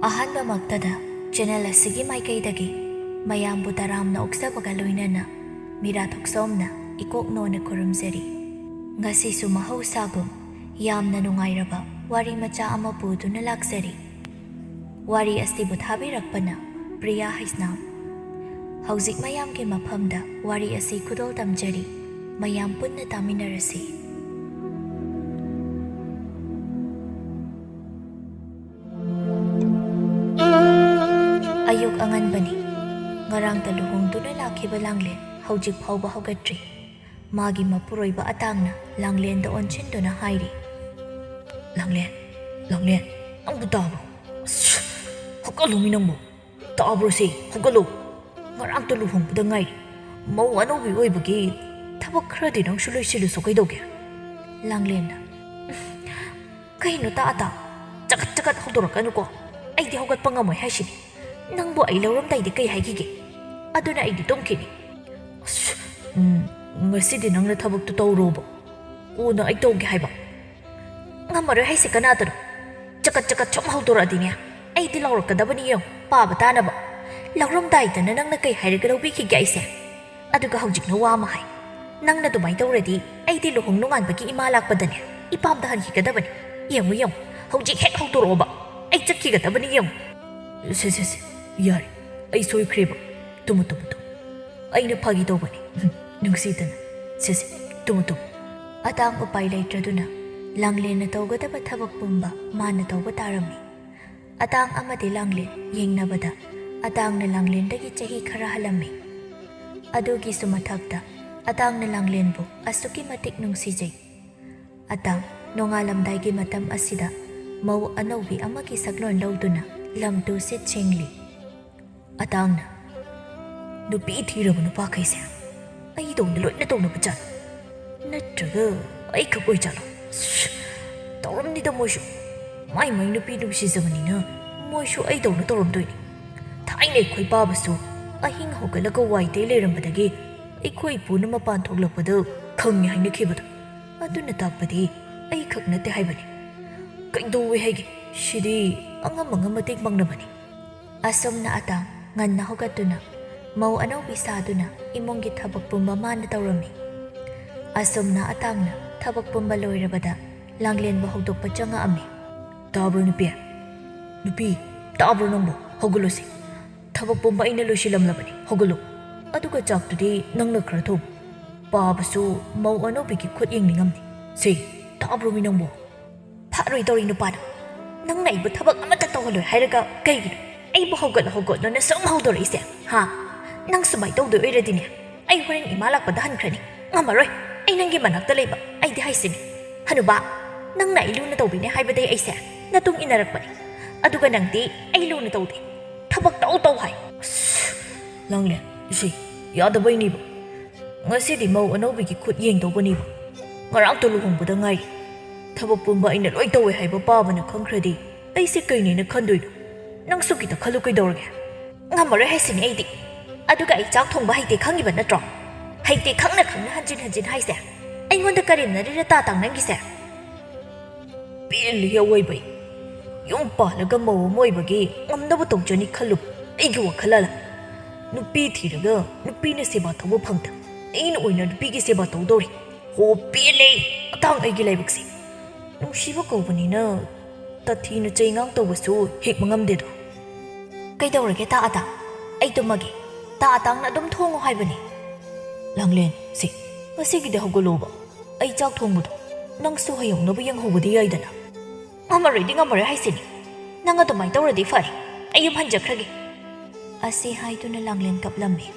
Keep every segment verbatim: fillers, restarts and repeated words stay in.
ꯑꯍꯥꯟꯕꯃꯛꯇꯗ channel ꯑꯁꯤꯒꯤ ꯃꯥꯏꯀꯩꯗꯒꯤ ꯃꯌꯥꯝꯕꯨ ꯇꯔꯥꯝꯅ ꯑꯣꯛꯆꯕꯒ ꯂꯣꯏꯅꯅ ꯃꯤꯔꯥ ꯊꯣꯛꯆꯣꯝꯅ ꯏꯀꯣꯛ ꯅꯣꯟꯅ ꯈꯨꯔꯨꯝꯖꯔꯤ꯫ ꯉꯁꯤꯁꯨ ꯃꯍꯧꯁꯥꯒꯨꯝ ꯌꯥꯝꯅ ꯅꯨꯡꯉꯥꯏꯔꯕ ꯋꯥꯔꯤ ꯃꯆꯥ ꯑꯃ ꯄꯨꯗꯨꯅ ꯂꯥꯛꯆꯔꯤ꯫ ꯋꯥꯔꯤ ꯑꯁꯤꯕꯨ ꯊꯥꯕꯤꯔꯛꯄꯅ ꯄ꯭ꯔꯤꯌꯥ ꯍꯩꯁꯅꯥꯝ꯫ ꯍꯧꯖꯤꯛ ꯃꯌꯥꯝꯒꯤ ꯃꯐꯝꯗ ꯋꯥꯔꯤ ꯑꯁꯤ ꯈꯨꯗꯣꯜ ꯇꯝꯖꯔꯤ꯫ ꯃꯌꯥꯝ ꯄꯨꯟꯅ ꯇꯥꯃꯤꯟꯅꯔꯁꯤ꯫ ꯑꯌꯨꯛ ꯑꯉꯟꯕꯅꯤ꯫ ꯉꯔꯥꯡꯇ ꯂꯨꯍꯣꯡꯗꯨꯅ ꯂꯥꯛꯈꯤꯕ ꯂꯥꯡꯂꯦꯟ ꯍꯧꯖꯤꯛ ꯐꯥꯎꯕ ꯍꯧꯒꯠꯇ꯭ꯔꯤ꯫ ꯃꯥꯒꯤ ꯃꯄꯨꯔꯣꯏꯕ ꯑꯇꯥꯡꯅ ꯂꯥꯡꯂꯦꯟꯗ ꯑꯣꯟꯁꯤꯟꯗꯨꯅ ꯍꯥꯏꯔꯤ, "ꯂꯥꯡꯂꯦꯟ, ꯂꯥꯡꯂꯦꯟ, ꯅꯪꯕꯨ ꯇꯥꯕ꯭ꯔꯣ? ꯑꯁ, ꯍꯧꯒꯠꯂꯣꯃꯤ ꯅꯪꯕꯨ꯫ ꯇꯥꯕ꯭ꯔꯣ ꯁꯤ? ꯍꯧꯒꯠꯂꯣ꯫ ꯉꯔꯥꯡꯇ ꯂꯨꯍꯣꯡꯕꯗ ꯉꯥꯏꯔꯤ꯫ ꯃꯧ ꯑꯅꯧꯕꯤ ꯑꯣꯏꯕꯒꯤ ꯊꯕꯛ ꯈꯔꯗꯤ ꯅꯪꯁꯨ ꯂꯣꯏꯁꯤꯜꯂꯨꯁꯣ ꯀꯩꯗꯧꯒꯦ?" ꯂꯥꯡꯂꯦꯟꯅ, "ꯀꯩꯅꯣ ꯇꯥ ꯑꯇꯥ? ꯆꯒꯠ ꯆꯒꯠ ꯍꯧꯗꯣꯔꯛꯀꯅꯨꯀꯣ꯫ ꯑꯩꯗꯤ ꯍꯧꯒꯠꯄ ꯉꯝꯃꯣꯏ ꯍꯥꯏꯁꯤꯅꯤ꯫ ꯅꯪꯕꯨ ꯑꯩ ꯂꯧꯔꯝꯗꯥꯏꯗꯤ ꯀꯩ ꯍꯥꯏꯈꯤꯒꯦ? ꯑꯗꯨꯅ ꯑꯩꯗꯤ ꯇꯨꯝꯈꯤꯅꯤ꯫" "ꯑꯁ, ꯎꯝ, ꯉꯁꯤꯗꯤ ꯅꯪꯅ ꯊꯕꯛꯇꯣ ꯇꯧꯔꯣꯕ꯫ ꯀꯣꯟꯅ ꯑꯩ ꯇꯧꯒꯦ ꯍꯥꯏꯕ꯫" "ꯉꯝꯃꯔꯣꯏ ꯍꯥꯏꯁꯦ ꯀꯅꯥꯗꯅꯣ? ꯆꯀꯠ ꯆꯀꯠ ꯁꯨꯝ ꯍꯧꯗꯣꯔꯛꯑꯗꯤꯅꯦ, ꯑꯩꯗꯤ ꯂꯥꯎꯔꯛꯀꯗꯕꯅꯤ ꯌꯦꯡꯉꯨ, ꯄꯥꯕ ꯇꯥꯅꯕ꯫ ꯂꯧꯔꯝꯗꯥꯏꯗꯅ ꯅꯪꯅ ꯀꯩ ꯍꯥꯏꯔꯒ ꯂꯧꯕꯤꯈꯤꯒꯦ ꯑꯩꯁꯦ? ꯑꯗꯨꯒ ꯍꯧꯖꯤꯛꯅ ꯋꯥ ꯑꯃ ꯍꯥꯏ꯫ ꯅꯪꯅ ꯑꯗꯨꯃꯥꯏꯅ ꯇꯧꯔꯗꯤ ꯑꯩꯗꯤ ꯂꯨꯍꯣꯡ ꯅꯣꯡꯉꯥꯟꯕꯒꯤ ꯏꯃꯥ ꯂꯥꯛꯄꯗꯅꯦ, ꯏꯄꯥꯝꯗ ꯍꯟꯈꯤꯒꯗꯕꯅꯤ꯫ ꯌꯦꯡꯉꯨ ꯌꯦꯡꯉꯨ, ꯍꯧꯖꯤꯛ ꯍꯦꯛ ꯍꯧꯗꯣꯔꯛꯑꯣꯕ, ꯑꯩ ꯆꯠꯈꯤꯒꯗꯕꯅꯤ ꯌꯦꯡꯉꯨ꯫" "ꯁꯦ, ꯁꯦ, ꯁꯦ, ꯌꯥꯔꯦ, ꯑꯩ ꯁꯣꯏꯈ꯭ꯔꯦꯕ꯫ Tamu, Tamu, Tamu. ꯑꯩꯅ ꯐꯥꯒꯤ ꯇꯧꯕꯅꯤ꯫ ꯎꯝ, ꯅꯨꯡꯁꯤꯗꯅ꯫ ꯁꯦ, ꯁꯦ, ꯇꯨꯝꯃꯨ, ꯇꯨꯝꯃꯨ꯫" ꯑꯇꯥꯡ ꯎꯄꯥꯏ ꯂꯩꯇ꯭ꯔꯗꯨꯅ ꯂꯥꯡꯂꯦꯟꯅ ꯇꯧꯒꯗꯕ ꯊꯕꯛ ꯄꯨꯝꯕ ꯃꯥꯅ ꯇꯧꯕ ꯇꯥꯔꯝꯃꯤ꯫ ꯑꯇꯥꯡ ꯑꯃꯗꯤ ꯂꯥꯡꯂꯦꯟ ꯌꯦꯡꯅꯕꯗ ꯑꯇꯥꯡꯅ ꯂꯥꯡꯂꯦꯟꯗꯒꯤ ꯆꯍꯤ ꯈꯔ ꯍꯜꯂꯝꯃꯤ꯫ ꯑꯗꯨꯒꯤꯁꯨ ꯃꯊꯛꯇ ꯑꯇꯥꯡꯅ ꯂꯥꯡꯂꯦꯟꯕꯨ ꯑꯁꯨꯛꯀꯤ ꯃꯇꯤꯛ ꯅꯨꯡꯁꯤꯖꯩ꯫ ꯑꯇꯥꯡ ꯅꯣꯡꯉꯥꯜꯂꯝꯗꯥꯏꯒꯤ ꯃꯇꯝ ꯑꯁꯤꯗ ꯃꯧ ꯑꯅꯧꯕꯤ ꯑꯃꯒꯤ ꯁꯛꯂꯣꯟ ꯂꯧꯗꯨꯅ ꯂꯝ ꯇꯨ ꯁꯤꯠ ꯁꯦꯡꯂꯤ꯫ ꯑꯇꯥꯡꯅ, "ꯅꯨꯄꯤ ꯊꯤꯔꯕ ꯅꯨꯄꯥꯈꯩꯁꯦ ꯑꯩꯗꯧꯅ ꯂꯣꯏꯅ ꯇꯧꯅꯕ ꯖꯥꯠꯂꯣ? ꯅꯠꯇ꯭ꯔꯒ ꯑꯩꯈꯛ ꯑꯣꯏꯖꯥꯠꯂꯣ? ꯁ꯭ꯁ, ꯇꯧꯔꯝꯅꯤꯗ ꯃꯣꯏꯁꯨ꯫ ꯃꯥꯏ ꯃꯥꯏ ꯅꯨꯄꯤ ꯅꯨꯡꯁꯤꯖꯕꯅꯤꯅ ꯃꯣꯏꯁꯨ ꯑꯩꯗꯧꯅ ꯇꯧꯔꯝꯗꯣꯏꯅꯤ꯫ ꯊꯥꯏꯅ ꯑꯩꯈꯣꯏ ꯄꯥꯕꯁꯨ ꯑꯍꯤꯡ ꯍꯧꯒꯠꯂꯒ ꯋꯥꯏ ꯇꯩ ꯂꯩꯔꯝꯕꯗꯒꯤ ꯑꯩꯈꯣꯏ ꯏꯄꯨꯅ ꯃꯄꯥꯟ ꯊꯣꯛꯂꯛꯄꯗ ꯈꯪꯉꯦ ꯍꯥꯏꯅꯈꯤꯕꯗꯣ꯫ ꯑꯗꯨꯅ ꯇꯥꯛꯄꯗꯤ ꯑꯩꯈꯛ ꯅꯠꯇꯦ ꯍꯥꯏꯕꯅꯤ꯫ ꯀꯩꯗꯧꯋꯦ ꯍꯥꯏꯒꯦ? "ꯁꯤꯗꯤ ꯑꯉꯝ ꯑꯉꯝ ꯃꯇꯦꯡ ꯄꯥꯡꯅꯕꯅꯤ꯫" ꯑꯁꯨꯝꯅ ꯑꯇꯥꯡ ꯉꯟꯅ ꯍꯧꯒꯠꯇꯨꯅ ꯃꯧ ꯑꯅꯧꯕꯤ ꯁꯥꯗꯨꯅ ꯏꯃꯨꯡꯒꯤ ꯊꯕꯛ ꯄꯨꯝꯕ ꯃꯥꯅ ꯇꯧꯔꯝꯃꯤ꯫ ꯑꯁꯨꯝꯅ ꯑꯇꯥꯡꯅ ꯊꯕꯛ ꯄꯨꯝꯕ ꯂꯣꯏꯔꯕꯗ ꯂꯥꯡꯂꯦꯟꯕꯨ ꯍꯧꯗꯣꯛꯄ ꯆꯪꯉꯛꯑꯝꯃꯤ꯫ "ꯇꯥꯕ꯭ꯔꯣ ꯅꯨꯄꯤ? ꯅꯨꯄꯤ, ꯇꯥꯕ꯭ꯔꯣ ꯅꯪꯕꯣ? ꯍꯧꯒꯠꯂꯣꯁꯦ꯫ ꯊꯕꯛ ꯄꯨꯝꯕ ꯑꯩꯅ ꯂꯣꯏꯁꯤꯜꯂꯝꯂꯕꯅꯤ, ꯍꯧꯒꯠꯂꯣ꯫ ꯑꯗꯨꯒ ꯆꯥꯛꯇꯨꯗꯤ ꯅꯪꯅ ꯈꯔ ꯊꯣꯡꯉꯨ꯫ ꯄꯥꯕꯁꯨ ꯃꯧ ꯑꯅꯧꯕꯤꯒꯤ ꯈꯨꯠ ꯌꯦꯡꯅꯤꯡꯉꯝꯅꯤ꯫ ꯁꯦ, ꯇꯥꯕ꯭ꯔꯣ ꯃꯤ ꯅꯪꯕꯣ?" ꯐꯥꯔꯣꯏꯗꯧꯔꯤ ꯅꯨꯄꯥꯅ꯫ ꯅꯪꯅ ꯑꯩꯕꯨ ꯊꯕꯛ ꯑꯃꯠꯇ ꯇꯧꯍꯜꯂꯣꯏ ꯍꯥꯏꯔꯒ ꯀꯩꯒꯤꯅꯣ ꯑꯩꯕꯨ ꯍꯧꯒꯠꯂꯣ ꯍꯧꯒꯠꯂꯣꯅ ꯁꯨꯝ ꯍꯧꯗꯣꯔꯛꯏꯁꯦ? ꯍꯥ? ꯅꯪ ꯁꯨꯃꯥꯏ ꯇꯧꯗꯣꯏ ꯑꯣꯏꯔꯗꯤꯅꯦ, ꯑꯩ ꯍꯣꯔꯦꯟ ꯏꯃꯥ ꯂꯥꯛꯄꯗ ꯍꯟꯈ꯭ꯔꯅꯤ꯫ ꯉꯝꯃꯔꯣꯏ꯫ ꯑꯩ ꯅꯪꯒꯤ ꯃꯅꯥꯛꯇ ꯂꯩꯕ ꯑꯩꯗꯤ ꯍꯥꯏꯁꯤꯅꯤ꯫ ꯍꯅꯨꯕꯥ, ꯅꯪꯅ ꯑꯩ ꯂꯨꯅ ꯇꯧꯕꯤꯅꯦ ꯍꯥꯏꯕꯗꯩ ꯑꯩꯁꯦ ꯅꯇꯨꯡ ꯏꯟꯅꯔꯛꯄꯅꯤ꯫ ꯑꯗꯨꯒ ꯅꯪꯗꯤ ꯑꯩ ꯂꯨꯅ ꯇꯧꯗꯦ, ꯊꯕꯛ ꯇꯧ ꯇꯧ ꯍꯥꯏ꯫ ꯑꯁ, ꯂꯥꯡꯂꯦꯟ, ꯏꯁꯩ ꯌꯥꯗꯕꯩꯅꯤꯕ꯫ ꯉꯁꯤꯗꯤ ꯃꯧ ꯑꯅꯧꯕꯤꯒꯤ ꯈꯨꯠ ꯌꯦꯡꯗꯧꯕꯅꯤꯕ꯫ ꯉꯔꯥꯡꯇ ꯂꯨꯍꯣꯡꯕꯗ ꯉꯥꯏꯔꯤ꯫ ꯊꯕꯛ ꯄꯨꯝꯕ ꯑꯩꯅ ꯂꯣꯏ ꯇꯧꯋꯦ ꯍꯥꯏꯕ ꯄꯥꯕꯅ ꯈꯪꯈ꯭ꯔꯗꯤ ꯑꯩꯁꯦ ꯀꯩꯅꯦꯅ ꯈꯟꯗꯣꯏꯅꯣ? ꯅꯪꯁꯨ ꯈꯤꯇ ꯈꯜꯂꯨ ꯀꯩꯗꯧꯔꯒꯦ? ꯉꯝꯃꯔꯣꯏ ꯍꯥꯏꯁꯤꯅꯤ ꯑꯩꯗꯤ꯫ ꯑꯗꯨꯒ ꯑꯩ ꯆꯥꯛ ꯊꯣꯡꯕ ꯍꯩꯇꯦ ꯈꯪꯉꯤꯕ ꯅꯠꯇ꯭ꯔꯣ? ꯍꯩꯇꯦ ꯈꯪꯅ ꯈꯪꯅ ꯍꯟꯖꯤꯟ ꯍꯟꯖꯤꯟ ꯍꯥꯏꯁꯦ ꯑꯩꯉꯣꯟꯗ ꯀꯔꯦꯝꯅꯔꯤꯔ ꯇꯥ ꯇꯥꯡ ꯅꯪꯒꯤꯁꯦ? ꯄꯦꯜꯂꯤ ꯑꯋꯣꯏꯕꯩ꯫ ꯌꯨꯝ ꯄꯥꯜꯂꯒ ꯃꯧ ꯑꯃ ꯑꯣꯏꯕꯒꯤ ꯉꯝꯅꯕ ꯇꯧꯖꯅꯤ ꯈꯜꯂꯨ꯫ ꯑꯩꯒꯤ ꯋꯥꯈꯜꯂꯥꯜ꯫ ꯅꯨꯄꯤ ꯊꯤꯔꯒ ꯅꯨꯄꯤꯅ ꯁꯦꯕꯥ ꯇꯧꯕ ꯐꯪꯗ ꯑꯩꯅ ꯑꯣꯏꯅ ꯅꯨꯄꯤꯒꯤ ꯁꯦꯕꯥ ꯇꯧꯗꯧꯔꯤ꯫ ꯍꯣ, ꯄꯦꯜꯂꯦ꯫ ꯑꯇꯥꯡ ꯑꯩꯒꯤ ꯂꯥꯏꯕꯛꯁꯦ꯫ ꯅꯨꯡꯁꯤꯕ ꯀꯧꯕꯅꯤꯅ ꯇꯊꯤꯅ ꯆꯩꯉꯥꯡ ꯇꯧꯕꯁꯨ ꯍꯦꯛ ꯃꯉꯝꯗꯦꯗꯣ꯫ ꯀꯩꯗꯧꯔꯒꯦ ꯇꯥ ꯑꯇꯥꯡ? ꯑꯩ ꯇꯨꯝꯃꯒꯦ꯫ ꯇꯥ ꯑꯇꯥꯡꯅ ꯑꯗꯨꯝ ꯊꯣꯡꯉꯣ ꯍꯥꯏꯕꯅꯤ꯫ ꯂꯥꯡꯂꯦꯟ, ꯁꯤ, ꯉꯁꯤꯒꯤꯗꯤ ꯍꯧꯒꯠꯂꯣꯕ꯫ ꯑꯩ ꯆꯥꯛ ꯊꯣꯡꯕꯗꯣ ꯅꯪꯁꯨ ꯍꯌꯧꯅꯕ ꯌꯦꯡꯍꯧꯕꯗꯤ ꯌꯥꯏꯗꯅ꯫ ꯉꯝꯃꯔꯣꯏꯗꯤ ꯉꯝꯃꯔꯣꯏ ꯍꯥꯏꯁꯤꯅꯤ꯫ ꯅꯪ ꯑꯗꯨꯃꯥꯏꯅ ꯇꯧꯔꯗꯤ ꯐꯔꯦ꯫ ꯑꯩ ꯌꯨꯝ ꯍꯟꯖꯈ꯭ꯔꯒꯦ꯫ ꯑꯁꯤ ꯍꯥꯏꯗꯨꯅ ꯂꯥꯡꯂꯦꯟ ꯀꯞꯂꯝꯃꯤ꯫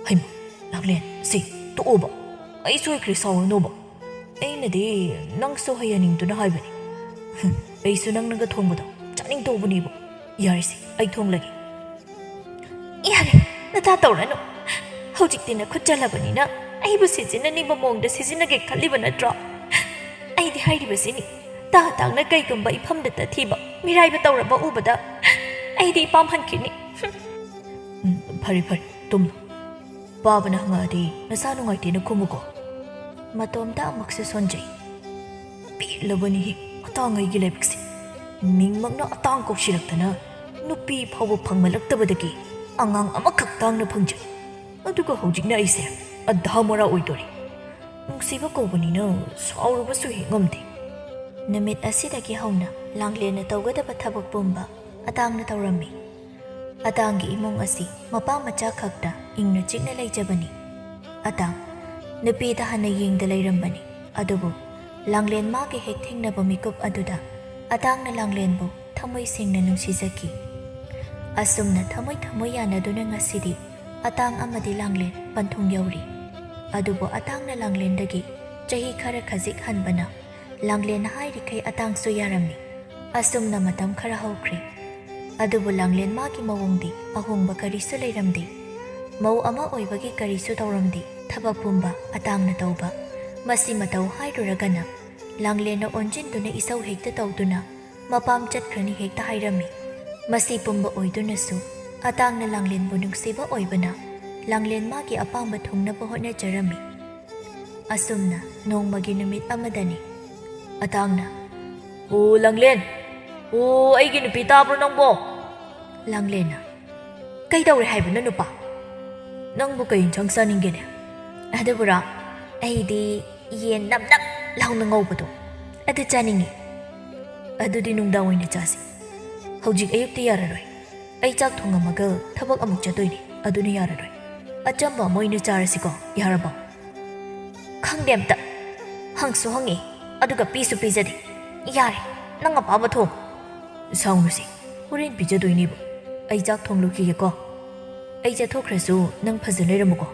ꯍꯩꯃꯥ, ꯂꯥꯡꯂꯦꯟ, ꯁꯤ, ꯇꯣꯛꯑꯣꯕ꯫ ꯑꯩ ꯁꯣꯏꯈ꯭ꯔꯦ, ꯁꯥꯎꯔꯅꯣꯕ꯫ ꯑꯩꯅꯗꯤ ꯅꯪꯁꯨ ꯍꯩꯍꯟꯅꯤꯡꯗꯨꯅ ꯍꯥꯏꯕꯅꯤ꯫ ꯍꯨꯝ, ꯑꯩꯁꯨ ꯅꯪꯅꯒ ꯊꯣꯡꯕꯗꯣ ꯆꯥꯅꯤꯡ ꯇꯧꯕꯅꯦꯕ꯫ ꯌꯥꯔꯦꯁꯦ, ꯑꯩ ꯊꯣꯡꯂꯒꯦ꯫ ꯌꯥꯔꯦ, ꯅꯇꯥ ꯇꯧꯔꯅꯨ꯫ ꯍꯧꯖꯤꯛꯇꯤ ꯅꯈꯨꯠ ꯆꯜꯂꯕꯅꯤꯅ ꯑꯩꯕꯨ ꯁꯤꯖꯤꯟꯅꯅꯤꯡꯕ ꯃꯑꯣꯡꯗ ꯁꯤꯖꯤꯟꯅꯒꯦ ꯈꯜꯂꯤꯕ ꯅꯠꯇ꯭ꯔꯣ? ꯑꯩꯗꯤ ꯍꯥꯏꯔꯤꯕꯁꯤꯅꯤ, ꯇꯥ ꯇꯥꯡꯅ ꯀꯩꯒꯨꯝꯕ ꯏꯐꯝꯗ ꯇꯊꯤꯕ ꯃꯤꯔꯥꯏꯕ ꯇꯧꯔꯕ ꯎꯕꯗ ꯑꯩꯗꯤ ꯏꯄꯥꯝ ꯍꯟꯈꯤꯅꯤ꯫ ꯍꯨꯝ꯫ ꯎꯝ, ꯐꯔꯦ, ꯐꯔꯦ, ꯇꯨꯝꯂꯣ꯫ ꯄꯥꯕꯅ ꯍꯪꯉꯛꯑꯗꯤ ꯅꯁꯥ ꯅꯨꯡꯉꯥꯏꯇꯦꯅ ꯈꯨꯝꯃꯨꯀꯣ꯫ ꯃꯇꯣꯝꯇ ꯑꯃꯨꯛꯁꯨ ꯁꯣꯟꯖꯩ꯫ ꯄꯦꯜꯂꯕꯅꯤꯍꯦ, ꯑꯇꯥꯡ ꯑꯩꯒꯤ ꯂꯥꯏꯕꯛꯁꯦ꯫ ꯃꯤꯡꯃꯛꯅ ꯑꯇꯥꯡ ꯀꯧꯁꯤꯜꯂꯛꯇꯅ ꯅꯨꯄꯤ ꯐꯥꯎꯕ ꯐꯪꯃꯜꯂꯛꯇꯕꯗꯒꯤ ꯑꯉꯥꯡ ꯑꯃꯈꯛ ꯇꯥꯡꯅ ꯐꯪꯖꯩ꯫ ꯑꯗꯨꯒ ꯍꯧꯖꯤꯛꯅ ꯑꯩꯁꯦ ꯑꯙꯥ ꯃꯣꯔꯥ ꯑꯣꯏꯗꯣꯔꯦ꯫ ꯅꯨꯡꯁꯤꯕ ꯀꯧꯕꯅꯤꯅ ꯁꯥꯎꯔꯨꯕꯁꯨ ꯍꯦꯛ ꯉꯝꯗꯦ꯫ ꯅꯨꯃꯤꯠ ꯑꯁꯤꯗꯒꯤ ꯍꯧꯅ ꯂꯥꯡꯂꯦꯟꯅ ꯇꯧꯒꯗꯕ ꯊꯕꯛ ꯄꯨꯝꯕ ꯑꯇꯥꯡꯅ ꯇꯧꯔꯝꯃꯤ꯫ ꯑꯇꯥꯡꯒꯤ ꯏꯃꯨꯡ ꯑꯁꯤ ꯃꯄꯥ ꯃꯆꯥ ꯈꯛꯇ ꯏꯪꯅ ꯆꯤꯛꯅ ꯂꯩꯖꯕꯅꯤ꯫ ꯑꯇꯥꯡ ꯅꯨꯄꯤꯗ ꯍꯥꯟꯅ ꯌꯦꯡꯗ ꯂꯩꯔꯝꯕꯅꯤ꯫ ꯑꯗꯨꯕꯨ ꯂꯥꯡꯂꯦꯟ ꯃꯥꯒꯤ ꯍꯦꯛ ꯊꯦꯡꯅꯕ ꯃꯤꯀꯨꯞ ꯑꯗꯨꯗ ꯑꯇꯥꯡꯅ ꯂꯥꯡꯂꯦꯟꯕꯨ ꯊꯃꯣꯏ ꯁꯦꯡꯅ ꯅꯨꯡꯁꯤꯖꯈꯤ꯫ ꯑꯁꯨꯝꯅ ꯊꯃꯣꯏ ꯊꯃꯣꯏ ꯌꯥꯅꯗꯨꯅ ꯉꯁꯤꯗꯤ ꯑꯇꯥꯡ ꯑꯃꯗꯤ ꯂꯥꯡꯂꯦꯟ ꯄꯟꯊꯨꯡ ꯌꯧꯔꯤ꯫ ꯑꯗꯨꯕꯨ ꯑꯇꯥꯡꯅ ꯂꯥꯡꯂꯦꯟꯗꯒꯤ ꯆꯍꯤ ꯈꯔ ꯈꯖꯤꯛ ꯍꯟꯕꯅ ꯂꯥꯡꯂꯦꯟ ꯍꯥꯏꯔꯤꯈꯩ ꯑꯇꯥꯡꯁꯨ ꯌꯥꯔꯝꯃꯤ꯫ ꯑꯁꯨꯝꯅ ꯃꯇꯝ ꯈꯔ ꯍꯧꯈ꯭ꯔꯦ꯫ ꯑꯗꯨꯕꯨ ꯂꯥꯡꯂꯦꯟ ꯃꯥꯒꯤ ꯃꯑꯣꯡꯗꯤ ꯑꯍꯣꯡꯕ ꯀꯔꯤꯁꯨ ꯂꯩꯔꯝꯗꯦ꯫ ꯃꯧ ꯑꯃ ꯑꯣꯏꯕꯒꯤ ꯀꯔꯤꯁꯨ ꯇꯧꯔꯝꯗꯦ꯫ ꯊꯕꯛ ꯄꯨꯝꯕ ꯑꯇꯥꯡꯅ ꯇꯧꯕ꯫ ꯃꯁꯤ ꯃꯇꯧ ꯍꯥꯏꯔꯨꯔꯒꯅ ꯂꯥꯡꯂꯦꯟꯅ ꯑꯣꯟꯁꯤꯟꯗꯨꯅ ꯏꯁꯧ ꯍꯦꯛꯇ ꯇꯧꯗꯨꯅ ꯃꯄꯥꯝ ꯆꯠꯈ꯭ꯔꯅꯤ ꯍꯦꯛꯇ ꯍꯥꯏꯔꯝꯃꯤ꯫ ꯃꯁꯤ ꯄꯨꯝꯕ ꯑꯣꯏꯗꯨꯅꯁꯨ ꯑꯇꯥꯡꯅ ꯂꯥꯡꯂꯦꯟꯕꯨ ꯅꯨꯡꯁꯤꯕ ꯑꯣꯏꯕꯅ ꯂꯥꯡꯂꯦꯟ ꯃꯥꯒꯤ ꯑꯄꯥꯝꯕ ꯊꯨꯡꯅꯕ ꯍꯣꯠꯅꯖꯔꯝꯃꯤ꯫ ꯑꯁꯨꯝꯅ ꯅꯣꯡꯃꯒꯤ ꯅꯨꯃꯤꯠ ꯑꯃꯗꯅꯤ꯫ ꯑꯇꯥꯡꯅ, "ꯑꯣ ꯂꯥꯡꯂꯦꯟ, ꯑꯣ ꯑꯩꯒꯤ ꯅꯨꯄꯤ, ꯇꯥꯕ꯭ꯔꯣ ꯅꯪꯕꯣ?" ꯂꯥꯡꯂꯦꯟꯅ, "ꯀꯩꯗꯧꯔꯦ ꯍꯥꯏꯕꯅꯣ ꯅꯨꯄꯥ? ꯅꯪꯕꯨ ꯀꯩ ꯏꯟꯁꯥꯡ ꯆꯥꯅꯤꯡꯒꯦꯅꯦ?" "ꯑꯗꯨꯕꯨꯔꯣ, ꯑꯩꯗꯤ ꯌꯦꯟ ꯅꯞ ꯅꯞ ꯂꯥꯎꯅ ꯉꯧꯕꯗꯣ ꯑꯗꯨ ꯆꯥꯅꯤꯡꯉꯤ꯫" "ꯑꯗꯨꯗꯤ ꯅꯨꯡꯗꯥꯡ ꯑꯣꯏꯅ ꯆꯥꯁꯤ꯫ ꯍꯧꯖꯤꯛ ꯑꯌꯨꯛꯇꯤ ꯌꯥꯔꯔꯣꯏ꯫ ꯑꯩ ꯆꯥꯛ ꯊꯣꯡꯉꯝꯃꯒ ꯊꯕꯛ ꯑꯃꯨꯛ ꯆꯠꯇꯣꯏꯅꯤ, ꯑꯗꯨꯅ ꯌꯥꯔꯔꯣꯏ꯫ ꯑꯆꯝꯕ ꯑꯃ ꯑꯣꯏꯅ ꯆꯥꯔꯁꯤꯀꯣ, ꯌꯥꯔꯕꯣ?" "ꯈꯪꯗꯦ ꯑꯝꯇ꯫ ꯍꯪꯁꯨ ꯍꯪꯉꯤ, ꯑꯗꯨꯒ ꯄꯤꯁꯨ ꯄꯤꯖꯗꯦ꯫ ꯌꯥꯔꯦ, ꯅꯪ ꯑꯄꯥꯝꯕ ꯊꯣꯡ꯫" "ꯁꯥꯎꯅꯨꯁꯦ, ꯍꯣꯔꯦꯟ ꯄꯤꯖꯗꯣꯏꯅꯦꯕ꯫ ꯑꯩ ꯆꯥꯛ ꯊꯣꯡ ꯂꯣꯏꯈꯤꯒꯦꯀꯣ꯫ ꯑꯩ ꯆꯠꯊꯣꯛꯈ꯭ꯔꯁꯨ ꯅꯪ ꯐꯖ ꯂꯩꯔꯝꯃꯨꯀꯣ꯫